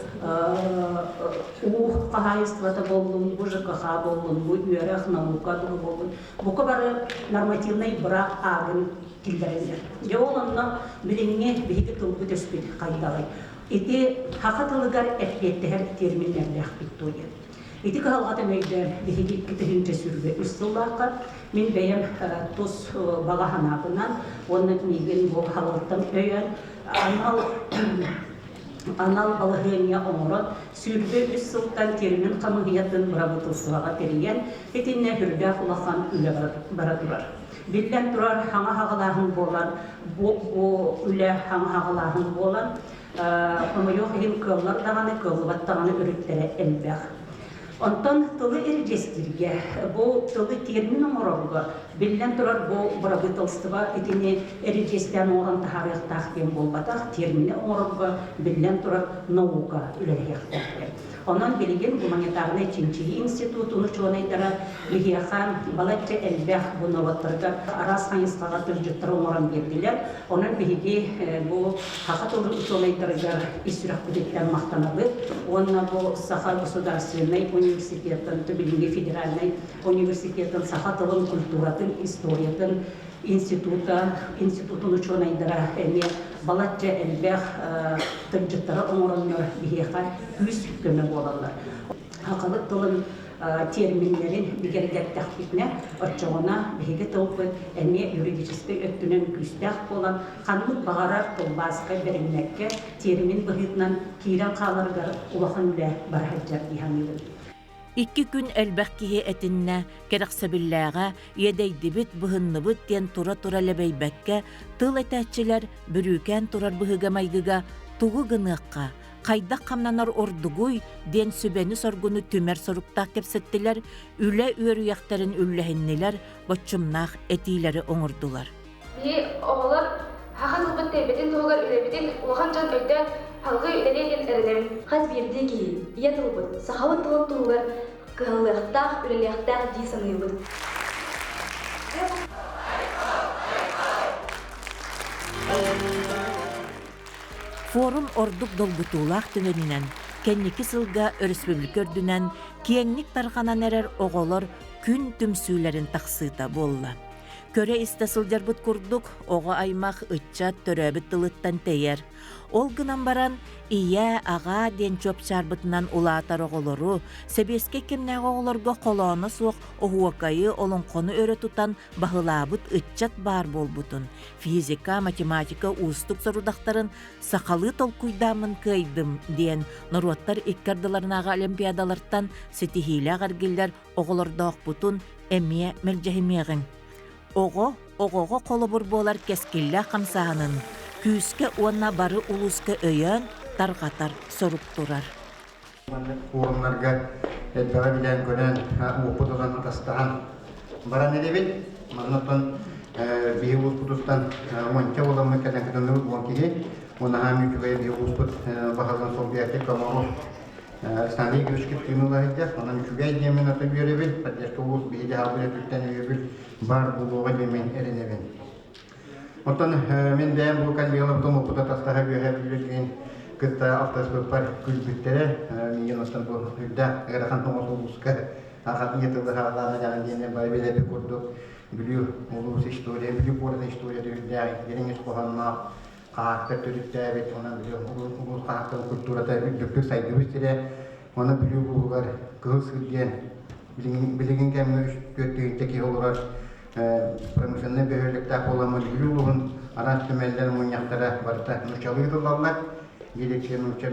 уу хаһаайыстыбата буоллун, бу ЖКХ буоллун, бу үөрэх, наука туһу буоллун, бука бары нормативнай быраап аагын киллэрэллэр. Дьэ ол онно билиҥҥи биһиги тылбыт өспүт хайдаҕый? Ити саха тылыгар эппиэттэһэр терминнэрдээхпит дуо диэн. Ити кыһалҕатын өйдөөн биһиги 2023 сыллаахха мин бэйэм тус баҕа санаабынан уонна миигин бу халалтан өйөөн анал анал балаһыанньа оҥорон 23 сылтан термин хамыыһыйатын бырабыыталыстыбаҕа тэрийэн итиннэ сүрдээх улахан үлэ бара турар. Биллэн турар, хаҥа хаҕалааһын буолан, бу үлэ хаҥа хаҕалааһын буолан Хомойуох иһин кыаллар даҕаны, кыаллыбат даҕаны өрүттэрэ элбэх. Онтон тылы эридьиэстииргэ, бу тылы термин оҥорорго, биллэн турар, бу бырабыыталыстыба итини эридьиэстээн оҥорон таһаарыахтаах диэн буолбатах, термини оҥорорго, биллэн турар, наука үлэлэһиэхтээх. Онон билигин гуманитарнай чинчийии институтун учуонайдара биһиэхэ балачча элбэх бу норуоттарга араас хайысхаҕа тылдьыттары оҥорон биэрдилэр. Онон биһиги бу саха тылын учуонайдарыгар ис сүрэхпититтэн махтанабыт уонна бу Саха государственнай университеттан билиҥҥи федеральнай университетын саха тылын культуратын историятын института институтун учуонайдара эмиэ балачча элбэх тылдьыттары оҥороннор биһиэхэ күүс көмө буолаллар. Сахабыт тылын терминнэрин бигэргэттэхпитинэ, оччоҕуна биһиги тылбыт эмиэ юридическай өттүнэн күүстээх буолан, ханнык баҕарар тылбааска бэриммэккэ термин быһыытынан киирэн хааларыгар улахан үлэ бара сылдьар дии саныыбын. Икки күн элбэх киһи этиннэ, кэрэхсэбиллээҕэ, иэдэйдибит, быһынныбыт диэн тура-тура лэбэйбэккэ, тыл этээччилэр бүрүүкээн турар быһыыга-майгыга тугу гыныахха, хайдах хамнанар ордугуй диэн сүбэни-соргуну түмэр соруктаах кэпсэттилэр, үлэ үөрүйэхтэрин үллэһиннилэр, боччумнаах этиилэри оҥордулар. Биһи оҕолор саха тылбыт тэйбэтин туһугар үлэбитин улахан дьон өйдөөн салгыы үлэлиэ диэн эрэнэбин. Хас биирдии киһи ийэ тылбыт, сахабыт тылын туһугар кыһаллыахтаах, үлэлиэхтээх дии саныыбын. Форум ордук долгутуулаах түгэнинэн кэнники сылга өрөспүүбүлүкэ үрдүнэн киэҥник тарҕанан эрэр оҕолор күн түмсүүлэрин тахсыыта буолла. Көрө-истэ сылдьарбыт курдук, оҕо аймах ыччат төрөөбүт тылыттан тэйэр. Ол гынан баран, ийэ, аҕаа диэн чуопчаарбытынан улаатар оҕолору, сэбиэскэй кэмнээҕи оҕолорго холооно суох оһуокайы, олоҥхону өрө тутан баһылаабыт ыччат баар буолбутун, физика, математика уустук сорудахтарын сахалыы толкуйдааммын кыайдым диэн норуоттар икки ардыларынааҕы олимпиадалартан ситиһиилээх эргиллэр оҕолордоохпутун эмиэ мэлдьэһимиэҕиҥ. Оҕо оҕоҕо холобур буолар кэскиллээх хамсааһынын күүскэ уонна бары улууска өйөөн тарҕатар сорук турар. Маннык форумнарга элбэҕи билэн-көрөн, уопут ылан атастаһан баран эрэбит. Манна биһи улууспутуттан уонча буоламмыт кэлэн кытынныбыт уон киһи. Уонаһаам үчүгэй биһи улууспут баһылыгын солбуйааччы Комаров Александр Егорович кыттыыны ыла сылдьар. Онон үчүгэй диэммин ото үөрэбин. Поддержка улуус биһиги дьаһалбыт өттүттэн өйөбүл баар буолуоҕа диэммин эрэнэбин. Оттон мин бэйэм бу коллегаларбытын уопута тастаһа үөһэ бүлүүтүн кытта алтыспыппар күлбүттэрэ. Миигин оттон бу үрдээх ыарахан тоҥус улууска ахат ийэ тылы хааллаана дьаҕан диэн бары билэбит курдук Бүлүү улуус история, Бүлүү куоратын историята үрдээх дириҥ ис хоһоонноох хаһаактар төрүттээбит, онон Бүлүү улуус хаһаактарын культурата үрдүктүк сайдыбыт сирэ. Онон Бүлүү улууһугар Кыһыл Сыыр диэн билигин кэмҥэ 3-4 тыһыынча киһи олорор промышленнай бөһүөлэктээх буоламмыт Бүлүү улууһун араас түмэллэр мунньахтара барыта нууччалыы ыытыллаллар. Дирекция нуучча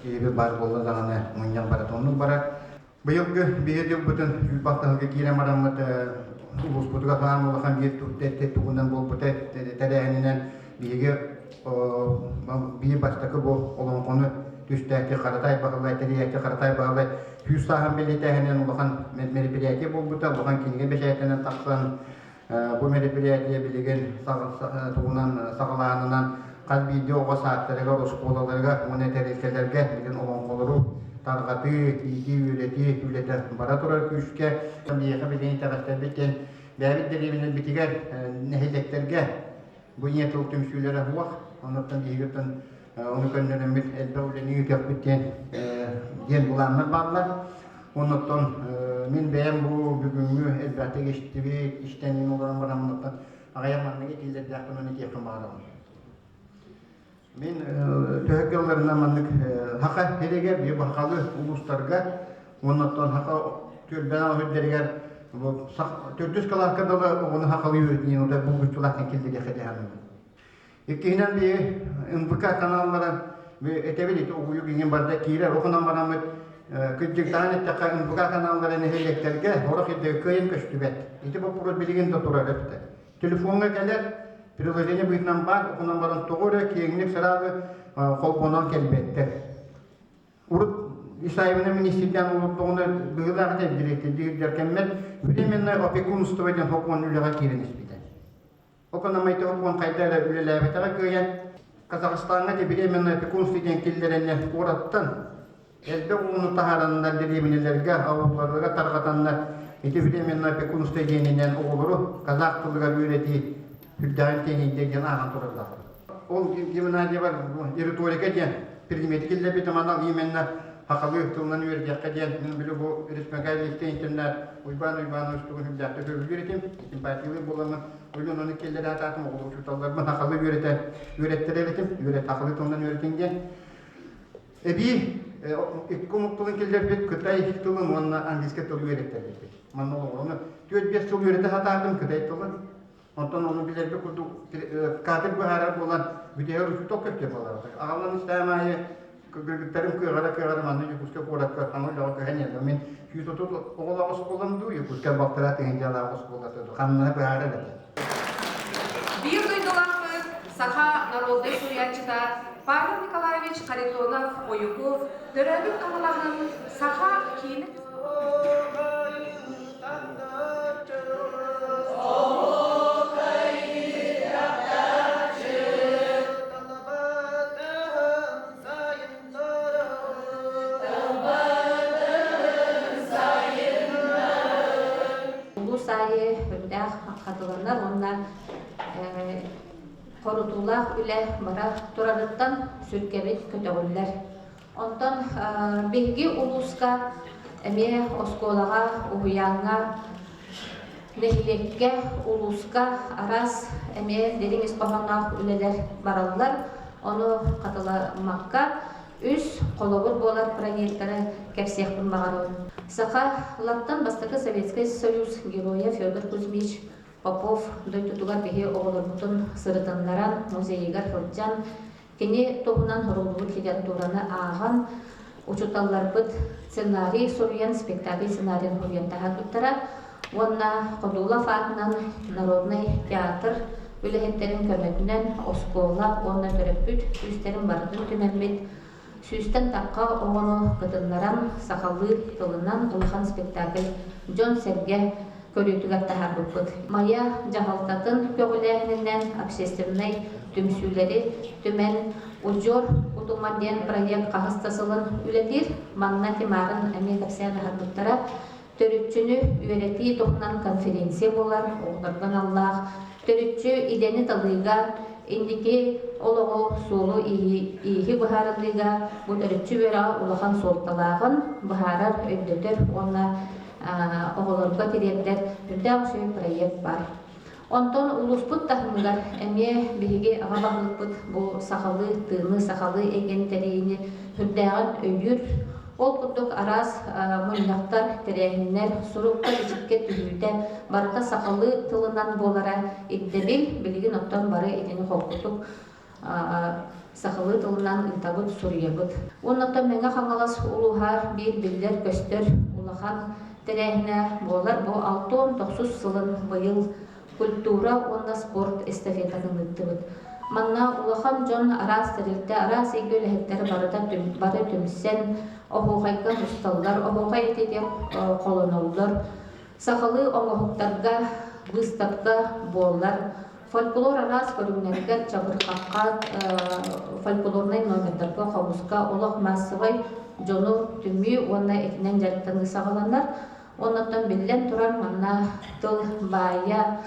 киһи баар буолла даҕаны мунньах барыта оннук барар. Быйылгы биһиги дьылбытын үүт киирэн бараммыт улууспутугар хаан улахан биир тугунан буолбута тэрээһининэн биһиги биир бастакы бу олоҥхону түстээччи Харатай Баһылай тэрийээччи Харатай Баһылай сүүс сааһын бэлиэтээһинэн улахан мероприятие буолбута, улахан кинигэ бэчээттэнэн тахсан бу мероприятие билигин тугунан саҕалааһынынан хас биирдии оҕо саадтарыгар, оскуолаларыгар уонна тэрилтэлэргэ билигин олоҥхолору тарҕатыы, иитии, үөрэтии үлэтэ бара турар күүскэ. Биһиэхэ билигин итэҕэстэрбит диэн бэйэбит дэриэбинэлбитигэр, нэһилиэктэргэ Бу ийэ тыл түмсүүлэрэ суох, оннуттан биһигиттэн ону көннөрөммүт элбэх үлэни ыытыахпыт диэн диэн былааннар бааллар. Оннуттан мин бэйэм бу бүгүҥҥү элбэхтик истибит, истэн олорон баран оннуттан аҕыйах маннык этиилэрдээхпин ону этиэхпин баҕарабын. Мин төһө кыалларынан маннык Хаха сиригэр, биир бахалы улуустарга, оннуттан Хаха түөлбээн үрдэригэр төрдүс кылааска дылы оҕону хахалыы үөрэтиниэн ута булгуччулаахтан киллэриэххэ дьаһанныбын. Иккиһинэн би НВК каналлара этэбит ити угуйук иҥин барда киирэр охунан бараммыт кырдьыктаан эттэххэ НВК каналлара нэһилиэктэргэ сорох ирдэгэ кыайан көстүбэт. Ити боппуруос билигин да турар эбитэ. Телефоҥҥа кэлэр приложение быһыытынан баар охунан баран тоҕо эрэ киэҥник сразу холбонон кэлбэттэр. Урут Исаевна министрдээн олордоҕуна быһыылаах этэ дириэктэрдиир кэммэр временное опекунство диэн сокуон үлэҕэ киирэн испитэ. Окономайты сокуон хайда эрэ үлэлээбэтэҕэ кыайан Казахстаҥҥа ити временное опекунство диэн киллэрэннэр куораттан элбэх ууну таһаараннар дэриэбинэлэргэ, аулларга тарҕатаннар ити временное опекунство диэнинэн оҕолору казах тылыгар үөрэтии сүрдээҕин тэнийдэ диэн ааҕан турардаахпыт. Ол гимназиябар риторика диэн предмети киллэрбитим анал именно сахалыы тылынан үөрэтиэххэ диэн мин били бу республиканский интернат Уйбаан Уйбаанович тугун үрдээхтик сөбүлүүр этим симпатиялыыр буоламмын Ойон ону киллэрэ сатаатым оҕолор учууталларбын сахалыы үөрэтэ үөрэттэрэр этим үөрэт сахалыы тылынан үөрэтиҥ диэн эбии икки омук тылын киллэрбит кытай тылын уонна английскай тылы үөрэттэрбиппит манна олоҕор ону 4-5 сыл үөрэтэ сатаатым кытай тылын Онтон ону билэргэ курдук кадры быһаарар буолан бүтэһэр учуутал көстөр буолар. Аҕалан истэҕим аайы кыргыттарым кыаҕара-кыаҕара манна Якутскай куоракка саҥа үлэҕэ көһөн иһэллэр. Мин 130 оҕолоох оскуолам дуу, Якутскай балтараа тыһыынчалаах оскуолата дуу, хамнаһы быһаарар этэ. Биир дойдулаахпыт. Саха народнай суруйааччыта Павел Николаевич Харитонов-Ойуку төрөөбүт Хаҥалаһын саха киинэ Улуус аайы үрдээх хатыланар уонна хорутуулаах үлэ бара турарыттан сүргэбит көтөҕүллэр. Онтон биһиги улууска эмиэ оскуолаҕа, уһуйааҥҥа, нэһилиэккэ, улууска араас эмиэ дириҥ ис хоһоонноох үлэлэр бараллар. Ону хатыламмакка үс холобур буолар проектары кэпсиэхпин баҕарабын. Саха Латтан бастакы Советскай Союз геройа Федор Кузьмич Попов дойдутугар биһи оҕолорбутун сырытыннаран, музейыгар сылдьан, Кини туһунан суруллубут литератураны ааҕан, учууталларбыт сценарий суруйан, спектакль сценарийын суруйан таһаарбыттара уонна Ходулов аатынан народнай театр үлэһиттэрин көмөтүнэн оскуола уонна төрөппүт күүстэрин барытын түмэммит, сүүстэн тахха оҕону кытыннаран сахалыы тылынан улахан спектакль дьон-сэргэ көрүүтүгэр таһаарбыппыт. Майа дьаһалтатын көҕүлээһининэн общественнай түмсүүлэри түмэн «Удьуор утума» диэн проект хаһыс да сылын үлэлиир. Манна Тимарын эмиэ кэпсээн аһарбыттара. Төрүччүнү үөрэтии туһунан конференция буолар, оҕолорго аналлаах. Төрүччү идэни талыыга, инники олоҕу, суолу ииһи быһаарыныыга бу төрүччү үөрэҕэ улахан суолталааҕын быһаарар, өйдөтөр уонна оҕолорго тириэрдэр үрдээх үчүгэй проект баар. Онтон улууспут таһымыгар эмиэ биһиги аҕа баһылыкпыт бу сахалыы тыыны, сахалыы эйгэни тэрийиини үрдээҕин өйүүр. Ол курдук араас мунньахтар, тэрээһиннэр, сурукка-бичиккэ түһүүтэ барыта сахалыы тылынан буолара ирдэбил. Билигин оттон бары итини холкутук сахалыы тылынан ыытабыт, суруйабыт. Уонна Мэҥэ Хаҥалас улууһа биир биллэр-көстөр улахан тэрээһинэ буолар. Бу 69 сылын быйыл культура уонна спорт эстафетатын ыыттыбыт. Манна улахан дьон араас тэрилтэ, араас эйгэ үлэһиттэрэ барыта бары түмсэн, оһуохайга мусталлар, оһуохай этитиэх холоноллор. Сахалыы оҥоһуктарга выставка буолар. Фольклор араас көрүҥнэригэр чабырҕахха, фольклорнай номердарга, хомуска олох маассабай дьону түмүү уонна итинэн дьарыктаныы саҕаланар. Оннуттан биллэн турар, манна тыл баайа,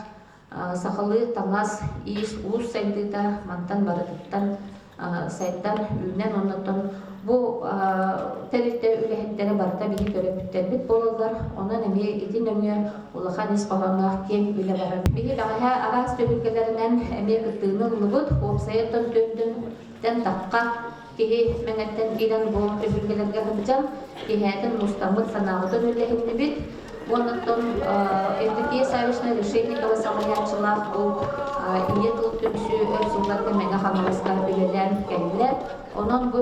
сахалыы таҥас, иис-уус сайдыыта мантан барытыттан сайдан, үүнэн, оннуттан бу тэрилтэ үлэһиттэрэ барыта биһи төрөппүттэрбит буолаллар. Онон эмиэ ити нөҥүө улахан ис хоһоонноох киэҥ үлэ барар. Биһи бэҕэһээ араас түһүлгэлэринэн эмиэ кыттыыны ыллыбыт. Уопсайа түөртэн тахха киһи Мэҥэттэн киирэн бу түһүлгэлэргэ сылдьан, киһээтин мустаммыт санаабытын үллэһиннибит. Уонна Евдокия Саввична Решетникова салайааччылаах бу Ийэ тыл түмсүү өр сылларга Мэҥэ Хаҥаласка үлэлээн кэллэ. Онон бу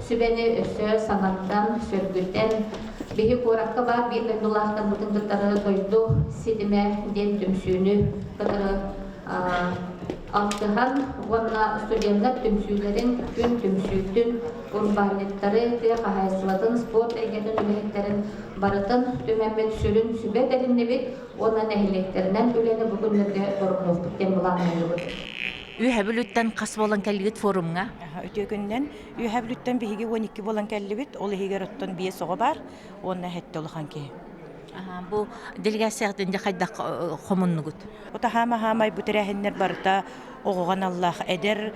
сүбэни өссө саҥардан, сөргүтэн, биһи куоракка баар биир дойдулаахтарбытын кытары дойду ситимэ диэн түмсүүнү кытары алтыһан уонна студеннар түмсүүлэрин күн түмсүүтүн, урбаанньыттары, тыа хаһаайыстыбатын, спорт эйгэтин үлэһиттэрин барытын түмэммит сүрүн сүбэ тэриннибит уонна нэһилиэктэринэн үлэни бу күннэргэ торумнуохпут диэн былаанныыбыт. Үөһэ Бүлүүттэн хас буолан кэллигит форумҥа? Үтүө күнүнэн. Үөһэ Бүлүүттэн биһиги 12 буолан кэллибит. Ол иһигэр оттон биэс оҕо баар уонна сэттэ улахан киһи. Бу делегацияҕытын дьэ хайдах хомуннугут? Утаһаама-хаамай бу тэрээһиннэр барыта оҕоҕо аналлаах эдэр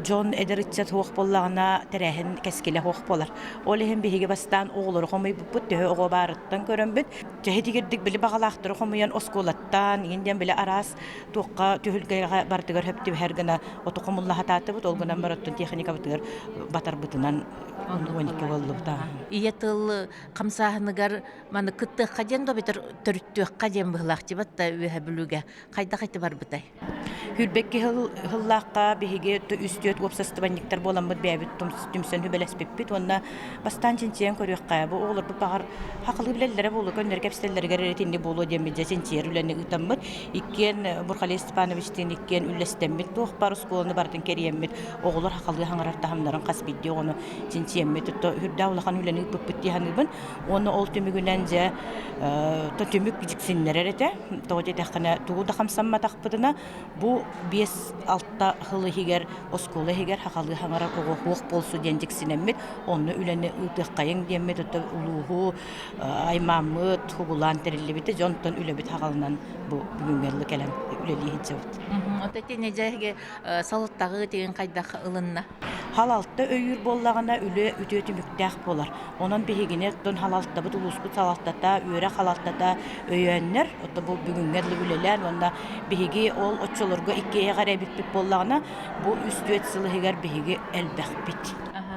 дьон, эдэр ыччат суох буоллаҕына тэрээһин кэскилэ суох буолар. Ол иһин биһиги бастаан оҕолору хомуйбуппут, төһө оҕо баарыттан көрөммүт, чэһитигирдик били баҕалаахтары хомуйан оскуолаттан, иҥин диэн били араас туохха түһүлгэҕэ барытыгар хөп түбэһэр гына оту хомулла сатаатыбыт, ол гынан барыттан техникабытыгар батарбытынан 12 буоллубута. Ийэ тыл хамсааһыныгар маны кыттыахха диэн да битэр төрүттүөххэ диэн быһылаах дибат да үөһэ бүлүүгэ хайдах ити барбытай? Хүрбэкки сыллаахха биһиги үс-түөрт уопсастыбанньыктар буоламмыт бэйэбит түмсэн сүбэлэспиппит уонна бастаан чинчийэн көрүөххэ бу оҕолорбут баҕар хахалыы билэллэрэ буолуо көннөрү кэпсэтэллэригэр эрэ итинник буолуо диэммит дьэ чинчийэр үлэни ыытаммыт иккиэн Бурхалей Степановичтыын иккиэн үллэстэммит туох баар оскуоланы барытын кэрийэммит оҕолор хахалыы хаҥарар таһымнарын хас биирдии оҕону чинчийэммит үрдээх улахан үлэни ыыппыппыт дии саныыбын уонна ол түмүгүнэн дьэ түмүк дьиксиннэрэр этэ тоҕо диэтэххинэ тугу да хамсамматахпытына бу 5-6 сыл иһигэр оскуола иһигэр хахалыы хаҥарар оҕо суох буолсу диэн дьиксинэммит онно үлэни ыытыаххайыҥ диэммит улууһу аймааммыт угулаан тэриллибитэ дьонтон үлэбит хаҕалынан бу бүгүҥҥэ кэлэн үлэлии сылдьабыт. Ото итини дьэ салыттаҕы тигин хайдах ылынна? Халалта өйүүр буоллаҕына үлэ үтүө түмүктээх буолар. Онон биһигини оттон халалтабыт улууспут салалтата, үөрэх халалтата өйөөннөр, отто бу бүгүҥҥэ дылы үлэлээн уонна биһиги ол оччолорго иккиэйэҕэ эрэ эбиппит буоллаҕына, бу үс-түөрт сыл иһигэр биһиги элбэхпит.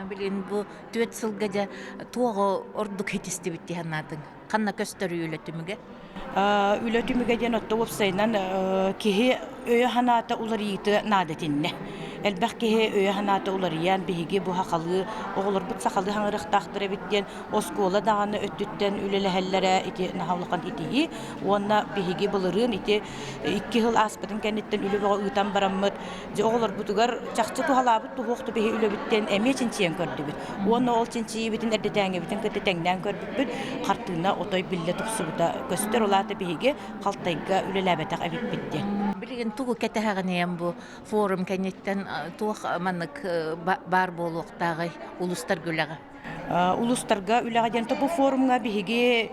Билигин бу түөрт сылга дьэ туоҕу ордук хитистибит дии санаатыҥ? Ханна көстөрүй үлэ түмүгэ? Үлэ түмүгэ диэн отто уопсайынан киһи өйө-санаата уларыйыыта наада итиннэ. Элбэх киһи өйө-санаата уларыйан, биһиги бу сахалыы, оҕолорбут сахалыы хаҥырыахтаахтар эбит диэн оскуола даҕаны өттүттэн үлэлэһэллэрэ ити наһаа улахан итиһии. Уонна биһиги былырыын ити икки сыл ааспытын кэнниттэн үлэ бөҕө ыытан бараммыт, дьэ оҕолорбутугар чахчы туһалаабыт туһуох биһи үлэбиттэн эмиэ чинчийэн көрдүбүт. Уонна ол чинчийиибитин эрдэтээҥҥибитин кытта тэҥнээн көрбүппүт, хартыына отой биллэ тупсубута көстөр. Ол аата биһиги халтайга үлэлээбэтэх эбиппит диэн. Билигин тугу кэтэһэҕиниэн бу форум кэнниттэн туох маннык баар буолуохтааҕый улуустарга үлэҕэ? Улуустарга үлэҕэ диэн бу форумҥа биһиги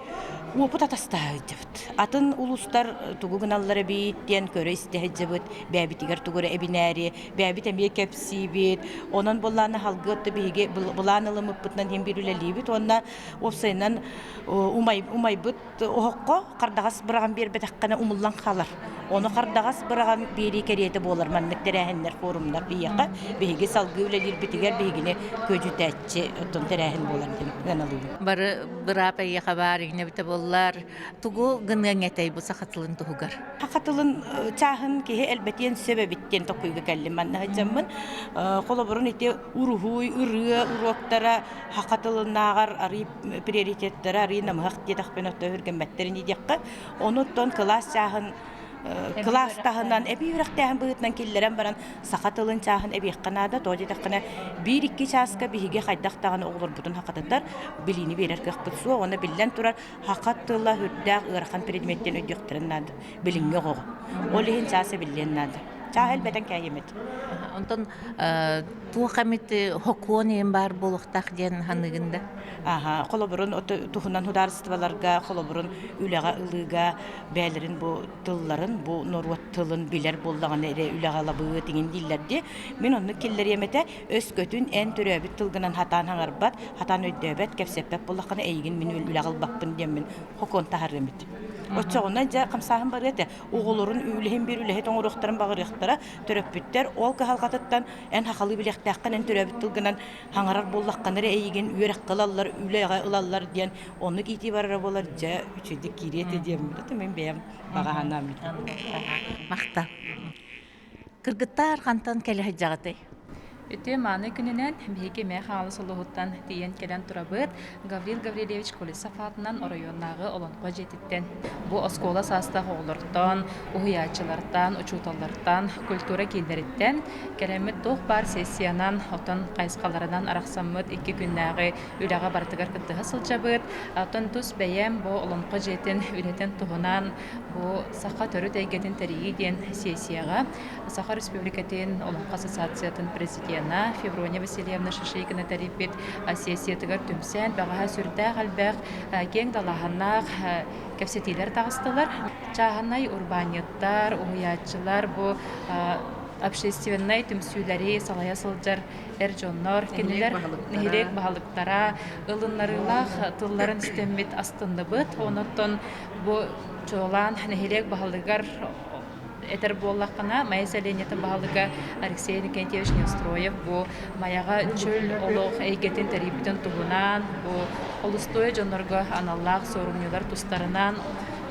уопут атастаһа сылдьабыт. Атын улуустар тугу гыналлар эбит диэн көрө-истэ сылдьабыт, бэйэбитигэр тугу эрэ эбинээри, бэйэбит эмиэ кэпсиибит. Онон буоллаана халгы отто биһиги былаан ылыммыппытынан диэн биир үлэлиибит уонна уопсайынан умайбыт оһоххо хардаҕас быраҕан биэрбэтэххинэ умуллан хаалар. Ону хардаҕас быраҕан биэрии кэриэтэ буолар маннык тэрээһиннэр, форумнар биһиэхэ биһиги салгыы үлэлиирбитигэр биһигини күөдьүтээччи оттон тэрээһин буолар диэн ыаналыыбын. Бары быраап эйиэхэ баар иҥнэбитэ буоллар, тугу гыныаҥ этэй бу саха тылын туһугар? Саха тылын чааһын киһи элбэтиэн сөп эбит диэн толкуйга кэллим манна сылдьаммын. Холобурун ити уруһуй, ырыа уруоктара саха тылынааҕар арый приоритеттара арый намыһах диэтэхпинэ отто өһүргэммэттэрин диэххэ. Онуттан кылаас чааһын кылаас таһынан эбии үөрэхтээһин быһыытынан киллэрэн баран саха тылын чааһын эбиэххэ наада. Тоҕо диэтэххинэ биир-икки чааска биһиги хайдах даҕаны оҕолорбутун хахатытар билиини биэрэр кыахпыт суох. Уонна биллэн турар саха тыла сүрдээх ыарахан предметтэн өйдүөхтэрин наада билиҥҥи оҕоҕо. Ол иһин чаас эбиллиэн наада. Чааһы элбэтэн кээйэммит. Онтон туох эмит хокуон иһин баар буолуохтаах диэн саныыгын да? Аха, холобурун туһунан судаарыстыбаларга, холобурун үлэҕэ ылыыга бэйэлэрин бу тылларын, бу норуот тылын билэр буоллаҕына эрэ үлэҕэ ылабыт иҥин дииллэр дии. Мин оннук киллэриэм этэ, өскөтүн эн төрөөбүт тылгынан хатаан хаҥарбат, хатаан өйдөөбөт, кэпсэппэт буоллаххына эйигин мин үлэҕэ ылбаппын диэммин хокуон таһаарыам этэ. Оччоҕуна дьэ хамсааһын барыа этэ. Оҕолорун үлэһин биир үлэһит оҥоруохтарын баҕарыахтара, төрөппүттэр ол кыһалҕатыттан эн хахалыы билиэхтээххин, эн төрөөбүт тылгынан хаҥарар буоллаххына эрэ эйигин үөрэххэ ылаллар, үлэҕэ ылаллар диэн оннук иитии барара буолар дьэ үчүгэйдик киириэ этэ диэммин мин бэйэм баҕа санаам Махтал. Кыргыттар хантан кэлэ сылдьаҕытый? Үтүө мааны күнүнэн биһиги эмиэ Хаҥалас улууһуттан тиийэн кэлэн турабыт. Гаврил Гаврильевич Колесов аатынан оройуоннааҕы Олоҥхо дьиэтиттэн бу оскуола саастаах оҕолортон, уһуйааччылартан, учууталлартан, культура кииннэриттэн кэлэммит туох баар сессиянан, оттон хайысхаларынан арахсаммыт икки күннээҕи үлэҕэ барытыгар кыттыһа сылдьабыт. Оттон тус бэйэм бу Олоҥхо дьиэтин үлэтин туһунан бу саха төрүт эйгэтин тэрийии диэн сессияҕа Саха Республикатын Олоҥхо Ассоциациятын президена Феврония Васильевна Шишигина тэрийбит сессиятыгар түмсэн, бэҕэһээ сүрдээх элбэх киэҥ далааһыннаах кэпсэтиилэр таҕыстылар. Чааһынай урбаанньыттар, уһуйааччылар бу общественнай түмсүүлэри салайа сылдьар эр дьоннор, кинилэр нэһилиэк баһылыктара ылыннарыылаах тылларын истэммит астынныбыт. Онон бу чуолаан нэһилиэк баһылыгар этэр буоллаххына, Майа сэлиэнньэтин баһылыга Алексей Иннокентьевич Неустроев бу Майаҕа чөл олох эйгэтин тэрийбитин туһунан, бу холустуой дьоннорго аналлаах суорумньулар тустарынан.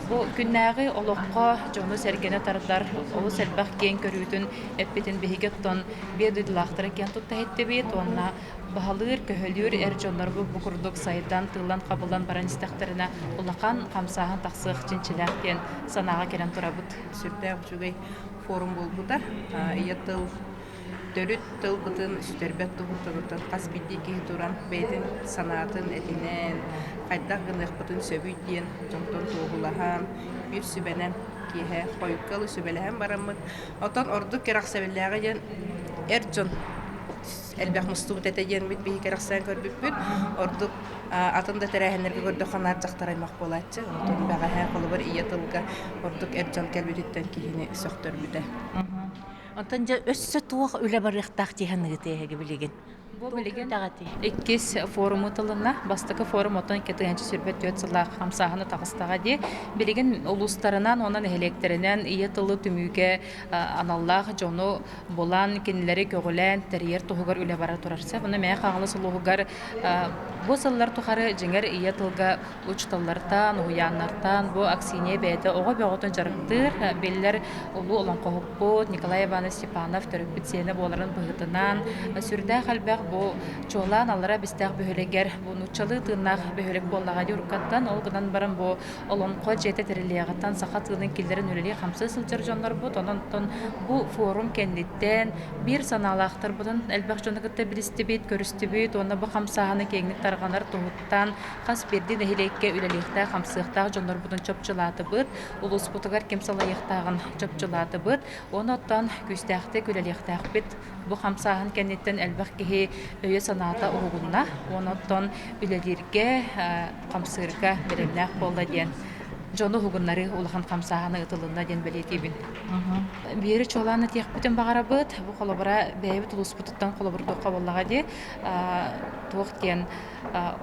Бу күннээҕи олоххо дьону-сэргэни тардар олус элбэх киэҥ көрүүтүн эппитин биһиги оттон биир дойдулаахтара киэн тутта иһиттибит уонна баһылыыр, көһөлүүр эр дьоннорбут бу курдук сайдан, тыыллан-хабыллан баран истэхтэринэ улахан хамсааһын тахсыах чинчилээх диэн санааҕа кэлэн турабыт. Сүрдээх үчүгэй форум буолбута. Ийэ тыл төрүт тылбытын сүтэрбэт туһуттан хас биирдии киһи туран бэйэтин санаатын этинэн, хайдах гыныахпытын сөбүй диэн дьонтон туоһулаһан, биир сүбэнэн киэһэ хойукка ылы сүбэлэһэн бараммыт. Оттон ордук кэрэхсэбиллээҕэ диэн эр дьон элбэх мустубут этэ диэммит биһи кэрэхсээн көрбүппүт. Ордук атын да тэрээһиннэргэ көрдөххө наар дьахтар аймах буолааччы. Онтон бэҕэһээ холобур ийэ тылга ордук эр дьон кэлбититтэн киһини сөхтөрбүтэ. Онтон дьэ өссө туох үлэ барыахтаах дии саныыгыт эһиги билигин? Бу билигин иккис форуму тылына бастакы форум оттон 2024 сыллаах хамсааһыны таҕыстаҕа дии. Билигин улуустарынан уонна нэһилиэктэринэн ийэ тылы түмүүгэ аналлаах дьону булан, кинилэри көҕүлээн тэрийэр туһугар үлэ бара турар. Сөп. Онно Мэйэ Хаҥалас улууһугар бу сыллар тухары дьиҥэр ийэ тылга учууталлартан, уһуйааннартан бу Аксинья бэйэтэ оҕо бөҕөтүн дьарыктыыр, биллэр улуу олоҥхоһуппут Николай Иванович Степанов төрөппүт сиэнэ буоларын быһыытынан сүрдээх элбэх бу чуолаан аллара Бистээх бөһүөлэгэр бу нууччалыы тыыннаах бөһүөлэк буоллаҕа дии уруккаттан ол гынан баран бу олоҥхо дьиэтэ тэриллиэҕиттэн саха тыынын киллэрэн үлэлии-хамсыы сылдьар дьоннорбут онон бу форум кэнниттэн биир санаалаахтарбытын элбэх дьону кытта билистибит, көрүстүбүт уонна бу хамсааһыны киэҥник тарҕанар туһуттан хас биирдии нэһилиэккэ үлэлиэхтээх, хамсыахтаах дьоннорбутун чопчулаатыбыт, улууспутугар ким салайыахтааҕын чопчулаатыбыт. Уонна оттон күүстээхтик үлэлиэхтээхпит. Бу хамсааһын кэнниттэн элбэх киһи өйө-санаата уһугунна. Уонна оттон үлэлииргэ, хамсыырга бэлэмнээх буолла диэн дьону уһугуннарыы улахан хамсааһына ыытылынна диэн бэлиэтиибин. Биири чуолаан этиэхпитин баҕарабыт. Бу холобура бэйэбит улууспутуттан холобурдуохха буоллаҕа дии. Туох диэн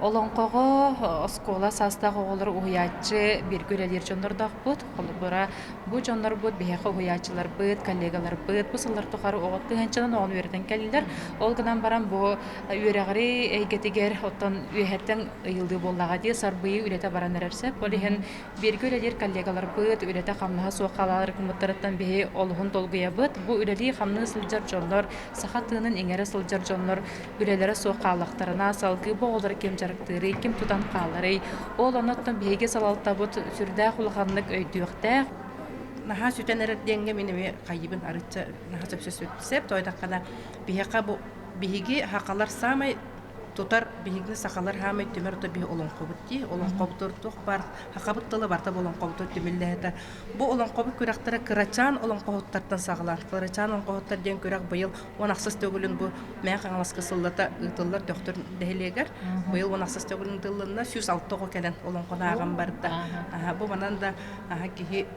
Олоҥхоҕо оскуола саастаах оҕолору уһуйааччы бииргэ үлэлиир дьоннордоохпут. Холобура, бу дьоннорбут биһиэхэ уһуйааччыларбыт, коллегаларбыт бу сыллар тухары оҕо тыһыынчанан оҕону үөрэтэн кэллилэр. Ол гынан баран бу үөрэҕирии эйгэтигэр оттон үөһэттэн ыйыллыы буоллаҕа дии, сарбыйыы үлэтэ баран эрэр сөп. Ол иһин Бииргэ үлэлиир коллегаларбыт үлэтэ-хамнаһа суох хаалаары гыммыттарыттан биһи олуһун долгуйабыт. Бу үлэлии-хамныы сылдьар дьоннор, саха тыынын иҥэрэ сылдьар дьоннор үлэлэрэ суох хааллахтарына, салгыы бу оҕолору ким дьарыктыырый, ким тутан хааларый? Ол онон биһиги салалтабыт сүрдээх улаханнык өйдүөхтээх. Наһаа сүтэн эрэр диэҥҥэ мин эмиэ хайыыбын арычча наһаа сөпсөспүт тоойдоххуна биһиэхэ бу биһиги сахалар саамай тутар биһигини сахалар хаамай түмэр ото биһи олоҥхобут дии олоҥхобутугар туох баар сахабыт тыла барыта бу олоҥхобутугар түмүллэһитэ бу олоҥхобут күрэхтэрэ кырачаан олоҥхоһуттартан саҕалаан кырачаан олоҥхоһуттар диэн күрэх быйыл уон ахсыс төгүлүн бу Мэҥэ Хаҥаласка сыллата ыытыллар Төхтүр нэһилиэгэр быйыл уон ахсыс төгүлүн ыытыллынна 106 оҕо кэлэн олоҥхону ааҕан барда бу манан да киһи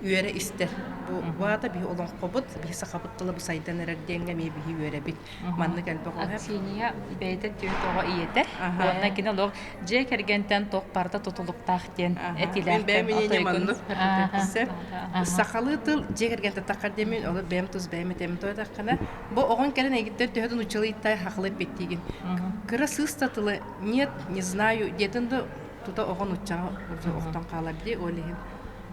үөрэ истэр. Бу баата биһи олоҥхобут, биһи сахабыт тыла бу сайдан эрэр диэҥҥэ эмиэ биһи үөрэбит. Маннык элбэх оҕо. Аксинья бэйэтэ түөрт оҕо ийэтэ. Уонна кини олох дьиэ кэргэнтэн туох барыта тутулуктаах диэн этиилээх. Мин бэйэм инньэ маннык Сахалыы тыл дьиэ кэргэнтэн таххар диэмин, олор бэйэм тус бэйэм этэмин тойтаххына, бу оҕоҥ кэлэн эйгиттэн төһө да нууччалыы хахылы эппиттиигин. Кыра сыыс да тылы нет, не знаю диэтин да тута оҕо нууччаҕа охтон хаалар дии, ол иһин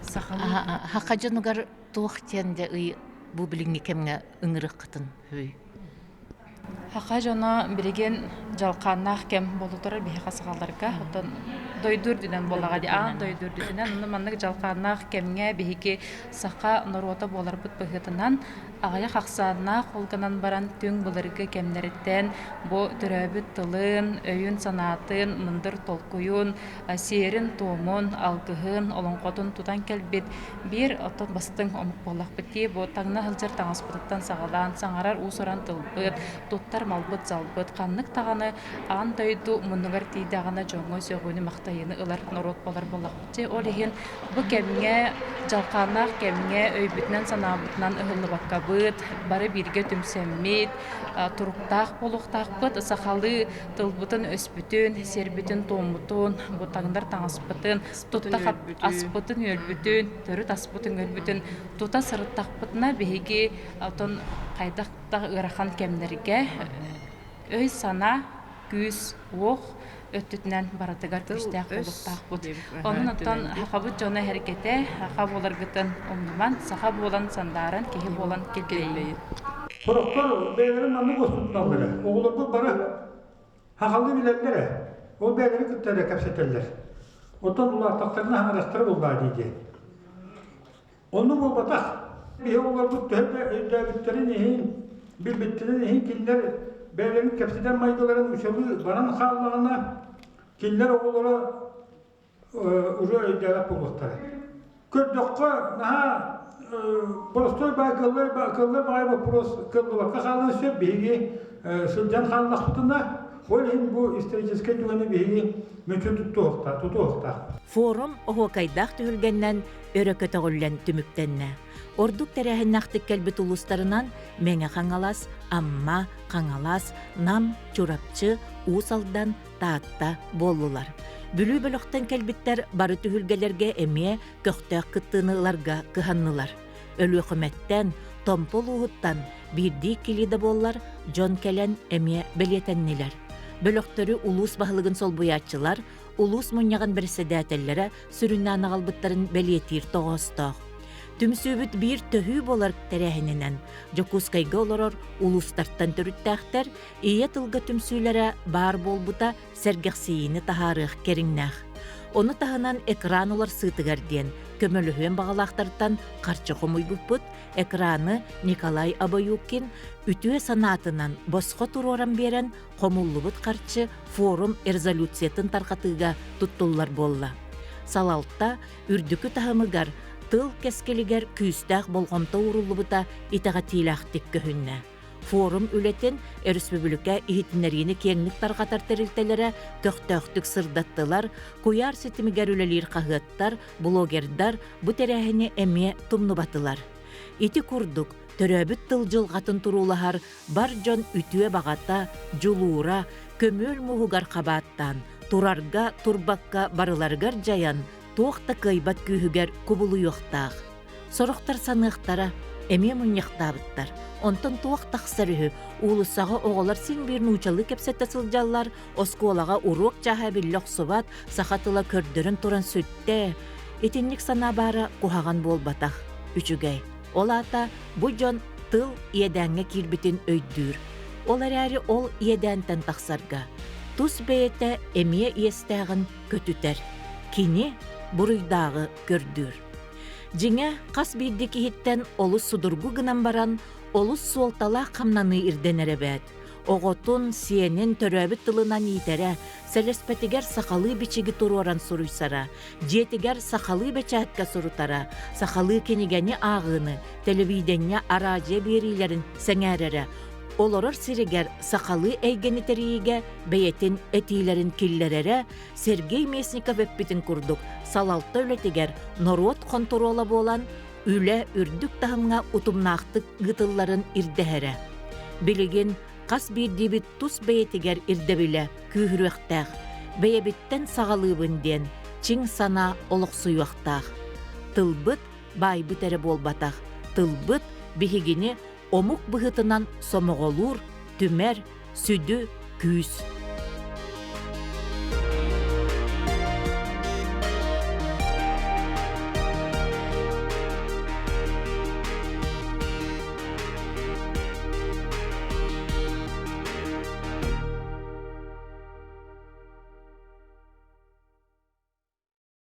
Саха дьонугар туох диэн дьэ ый бу билиҥҥи кэмҥэ ыҥырыаххытын үһүй? Саха дьоно билигин дьалхааннаах кэм буолутар биһиэхэ сахаларга. Оттон дойду үрдүнэн буоллаҕа дии, аан дойду үрдүнэн. Онно маннык дьалхааннаах кэмҥэ биһиги саха норуота буоларбыт быһыытынан аҕыйах ахсааннаах ол гынан баран түҥ былыргы кэмнэриттэн бу төрөөбүт тылын, өйүн-санаатын, мындыр толкуйун, сиэрин-туомун, алгыһын, олоҥхотун тутан кэлбит биир оттон бастыҥ омук буоллахпыт дии. Бу таҥна сылдьар таҥаспытыттан саҕалаан саҥарар уус-уран тылбыт, туттар малбыт-салбыт ханнык даҕаны аан дойду муннугар тиийдэҕинэ дьоҥҥо сөҕүүнү-махтайыыны ылар норуот буолар буоллахпыт дии. Ол иһин бу кэмҥэ, дьалхааннаах кэмҥэ өйбүтүнэн-санаабытынан ыһыллыбаккабыт, бары бииргэ түмсэммит, туруктаах буолуохтаахпыт. Сахалыы тылбытын-өспүтүн, сиэрбитин-туоммутун, бу таҥнар таҥаспытын, тутта аспытын-үөлбүтүн, төрүт аспытын-үөлбүтүн тута сырыттахпытына биһиги оттон хайдах да ыарахан кэмнэргэ өй-санаа, күүс-уох. өттүтүнэн барытыгар күүстээх буолуохтаахпыт. Онон оттон сахабыт дьоно эһэргэтэ, саха буоларгытын умнуман, саха буолан сандааран, киһи буолан килбэйин. Сорохтор бэйэлэрин маннык устутуналлара. Оҕолорбут бары сахалыы билэллэрэ. Ол бэйэлэрин кытта эрэ кэпсэтэллэр. Оттон улааттахтарына хаҥарастара буллаа дии диэн. Оннук буолбатах. Биһи оҕолорбут төһө да өйдөөбүттэрин иһин, билбиттэрин иһин кинилэр бэйэлэрин кэпсэтэр майгыларын учалыы баран хааллаҕына, кинилэр оҕолоро уже өйдөөбөт буолуохтара. Көрдөххө, наһаа боростуой баай кыаллар кыаллар баҕайы боппуруос кыаллыбакка хаалыан сөп биһиги сылдьан хааллахпытына, ол иһин бу историческай түгэни биһиги мүччү тутуохтаахпыт. Форум оһуокайдаах түһүлгэннэн өрө көтөҕүллэн түмүктэннэ. Ордук тэрээһиннээхтик кэлбит улуустарынан Мэҥэ Хаҥалас, Амма, Хаҥалас, Нам, Чурапчы, Уус Алдан, Таатта буоллулар. Бүлүү бөлөхтөн кэлбиттэр бары түһүлгэлэргэ эмиэ көхтөөх кыттыыны ыларга кыһаннылар. Өлүөхүмэттэн, Томпо улууһуттан биирдии-иккилии да буоллар дьон кэлэн эмиэ бэлиэтэннилэр. Бөлөхтөрү улуус баһылыгын солбуйааччылар, улуус мунньаҕын бэрэссэдээтэллэрэ сүрүннээн аҕалбыттарын бэлиэтиир тоҕоостоох. Түмсүүбүт биир төһүү буолар тэрээһининэн Дьокуускайга олорор улуустартан төрүттээхтэр ийэ тылга түмсүүлэрэ баар буолбута сэргэхсийиини таһаарыах кэриҥнээх. Ону таһынан экран уларсыытыгар диэн көмөлөһүөн баҕалаахтартан харчы хомуйбуппут, экраны Николай Обоюкин үтүө санаатынан босхо туруоран биэрэн хомуллубут харчы форум резолюциятын тарҕатыыга туттуллар буолла. Салалта үрдүкү таһымыгар тыл кэскилигэр күүстээх болҕомто ууруллубута итэҕэтиилээхтик көһүннэ. Форум үлэтин өрөспүүбүлүкэ иһитиннэриини киэҥник тарҕатар тэрилтэлэрэ көхтөөхтүк сырдаттылар, куйаар ситимигэр үлэлиир хаһыаттар, блогердар бу тэрээһини эмиэ тумнубатылар. Ити курдук, төрөөбүт тыл дьылҕатын туруулаһар бар дьон үтүө баҕата, дьулуура, көмүөл муһугар хабааттаан, турарга, турбакка барыларыгар дьайан, туох да кыайбат күүһүгэр кубулуйуохтаах. Сорохтор саныахтара, эмиэ мунньахтаабыттар. Онтон туох тахсар үһү, уулуссаҕа оҕолор син биир нуучалыы кэпсэтэ сылдьаллар, оскуолаҕа уруок чааһа биллэ охсубат, саха тыла көрдөрөн туран сүттэ. Итинник санаа баара куһаҕан буолбатах, үчүгэй. Ол аата бу дьон тыл иэдээҥҥэ киирбитин өйдүүр. Ол эрээри ол иэдээнтэн тахсарга тус бэйэтэ эмиэ иэстээҕин көтүтэр. Кини буруйдааҕы көрдүүр. Дьиҥэ, хас биирдии киһиттэн олус судургу гынан баран, олус суолталаах хамнаныы ирдэнэр эбээт. Оҕотун, сиэнин төрөөбүт тылынан иитэрэ, сэлэспэтигэр сахалыы бичиги туруоран суруйсара, дьиэтигэр сахалыы бэчээккэ сурутара, сахалыы кинигэни ааҕыыны, тэлэбиидэнньэ, араадьыйа биэриилэрин сэҥээрэрэ, олорор сиригэр сахалыы эйгэни тэрийиигэ бэйэтин этиилэрин киллэрэрэ Сергей Местников эппитин курдук салалта үлэтигэр норуот хонтуруола буолан үлэ үрдүк таһымҥа утумнаахтык ыытылларын ирдэһэрэ. Билигин хас биирдиибит тус бэйэтигэр ирдэбилэ күүһүрүөхтээх, бэйэбиттэн саҕалыыбын диэн чиҥ санаа олохсуйуохтаах. Тылбыт баайбыт эрэ буолбатах, тылбыт биһигини омук быһыытынан сомоҕолуур, түмэр, сүдү күүс.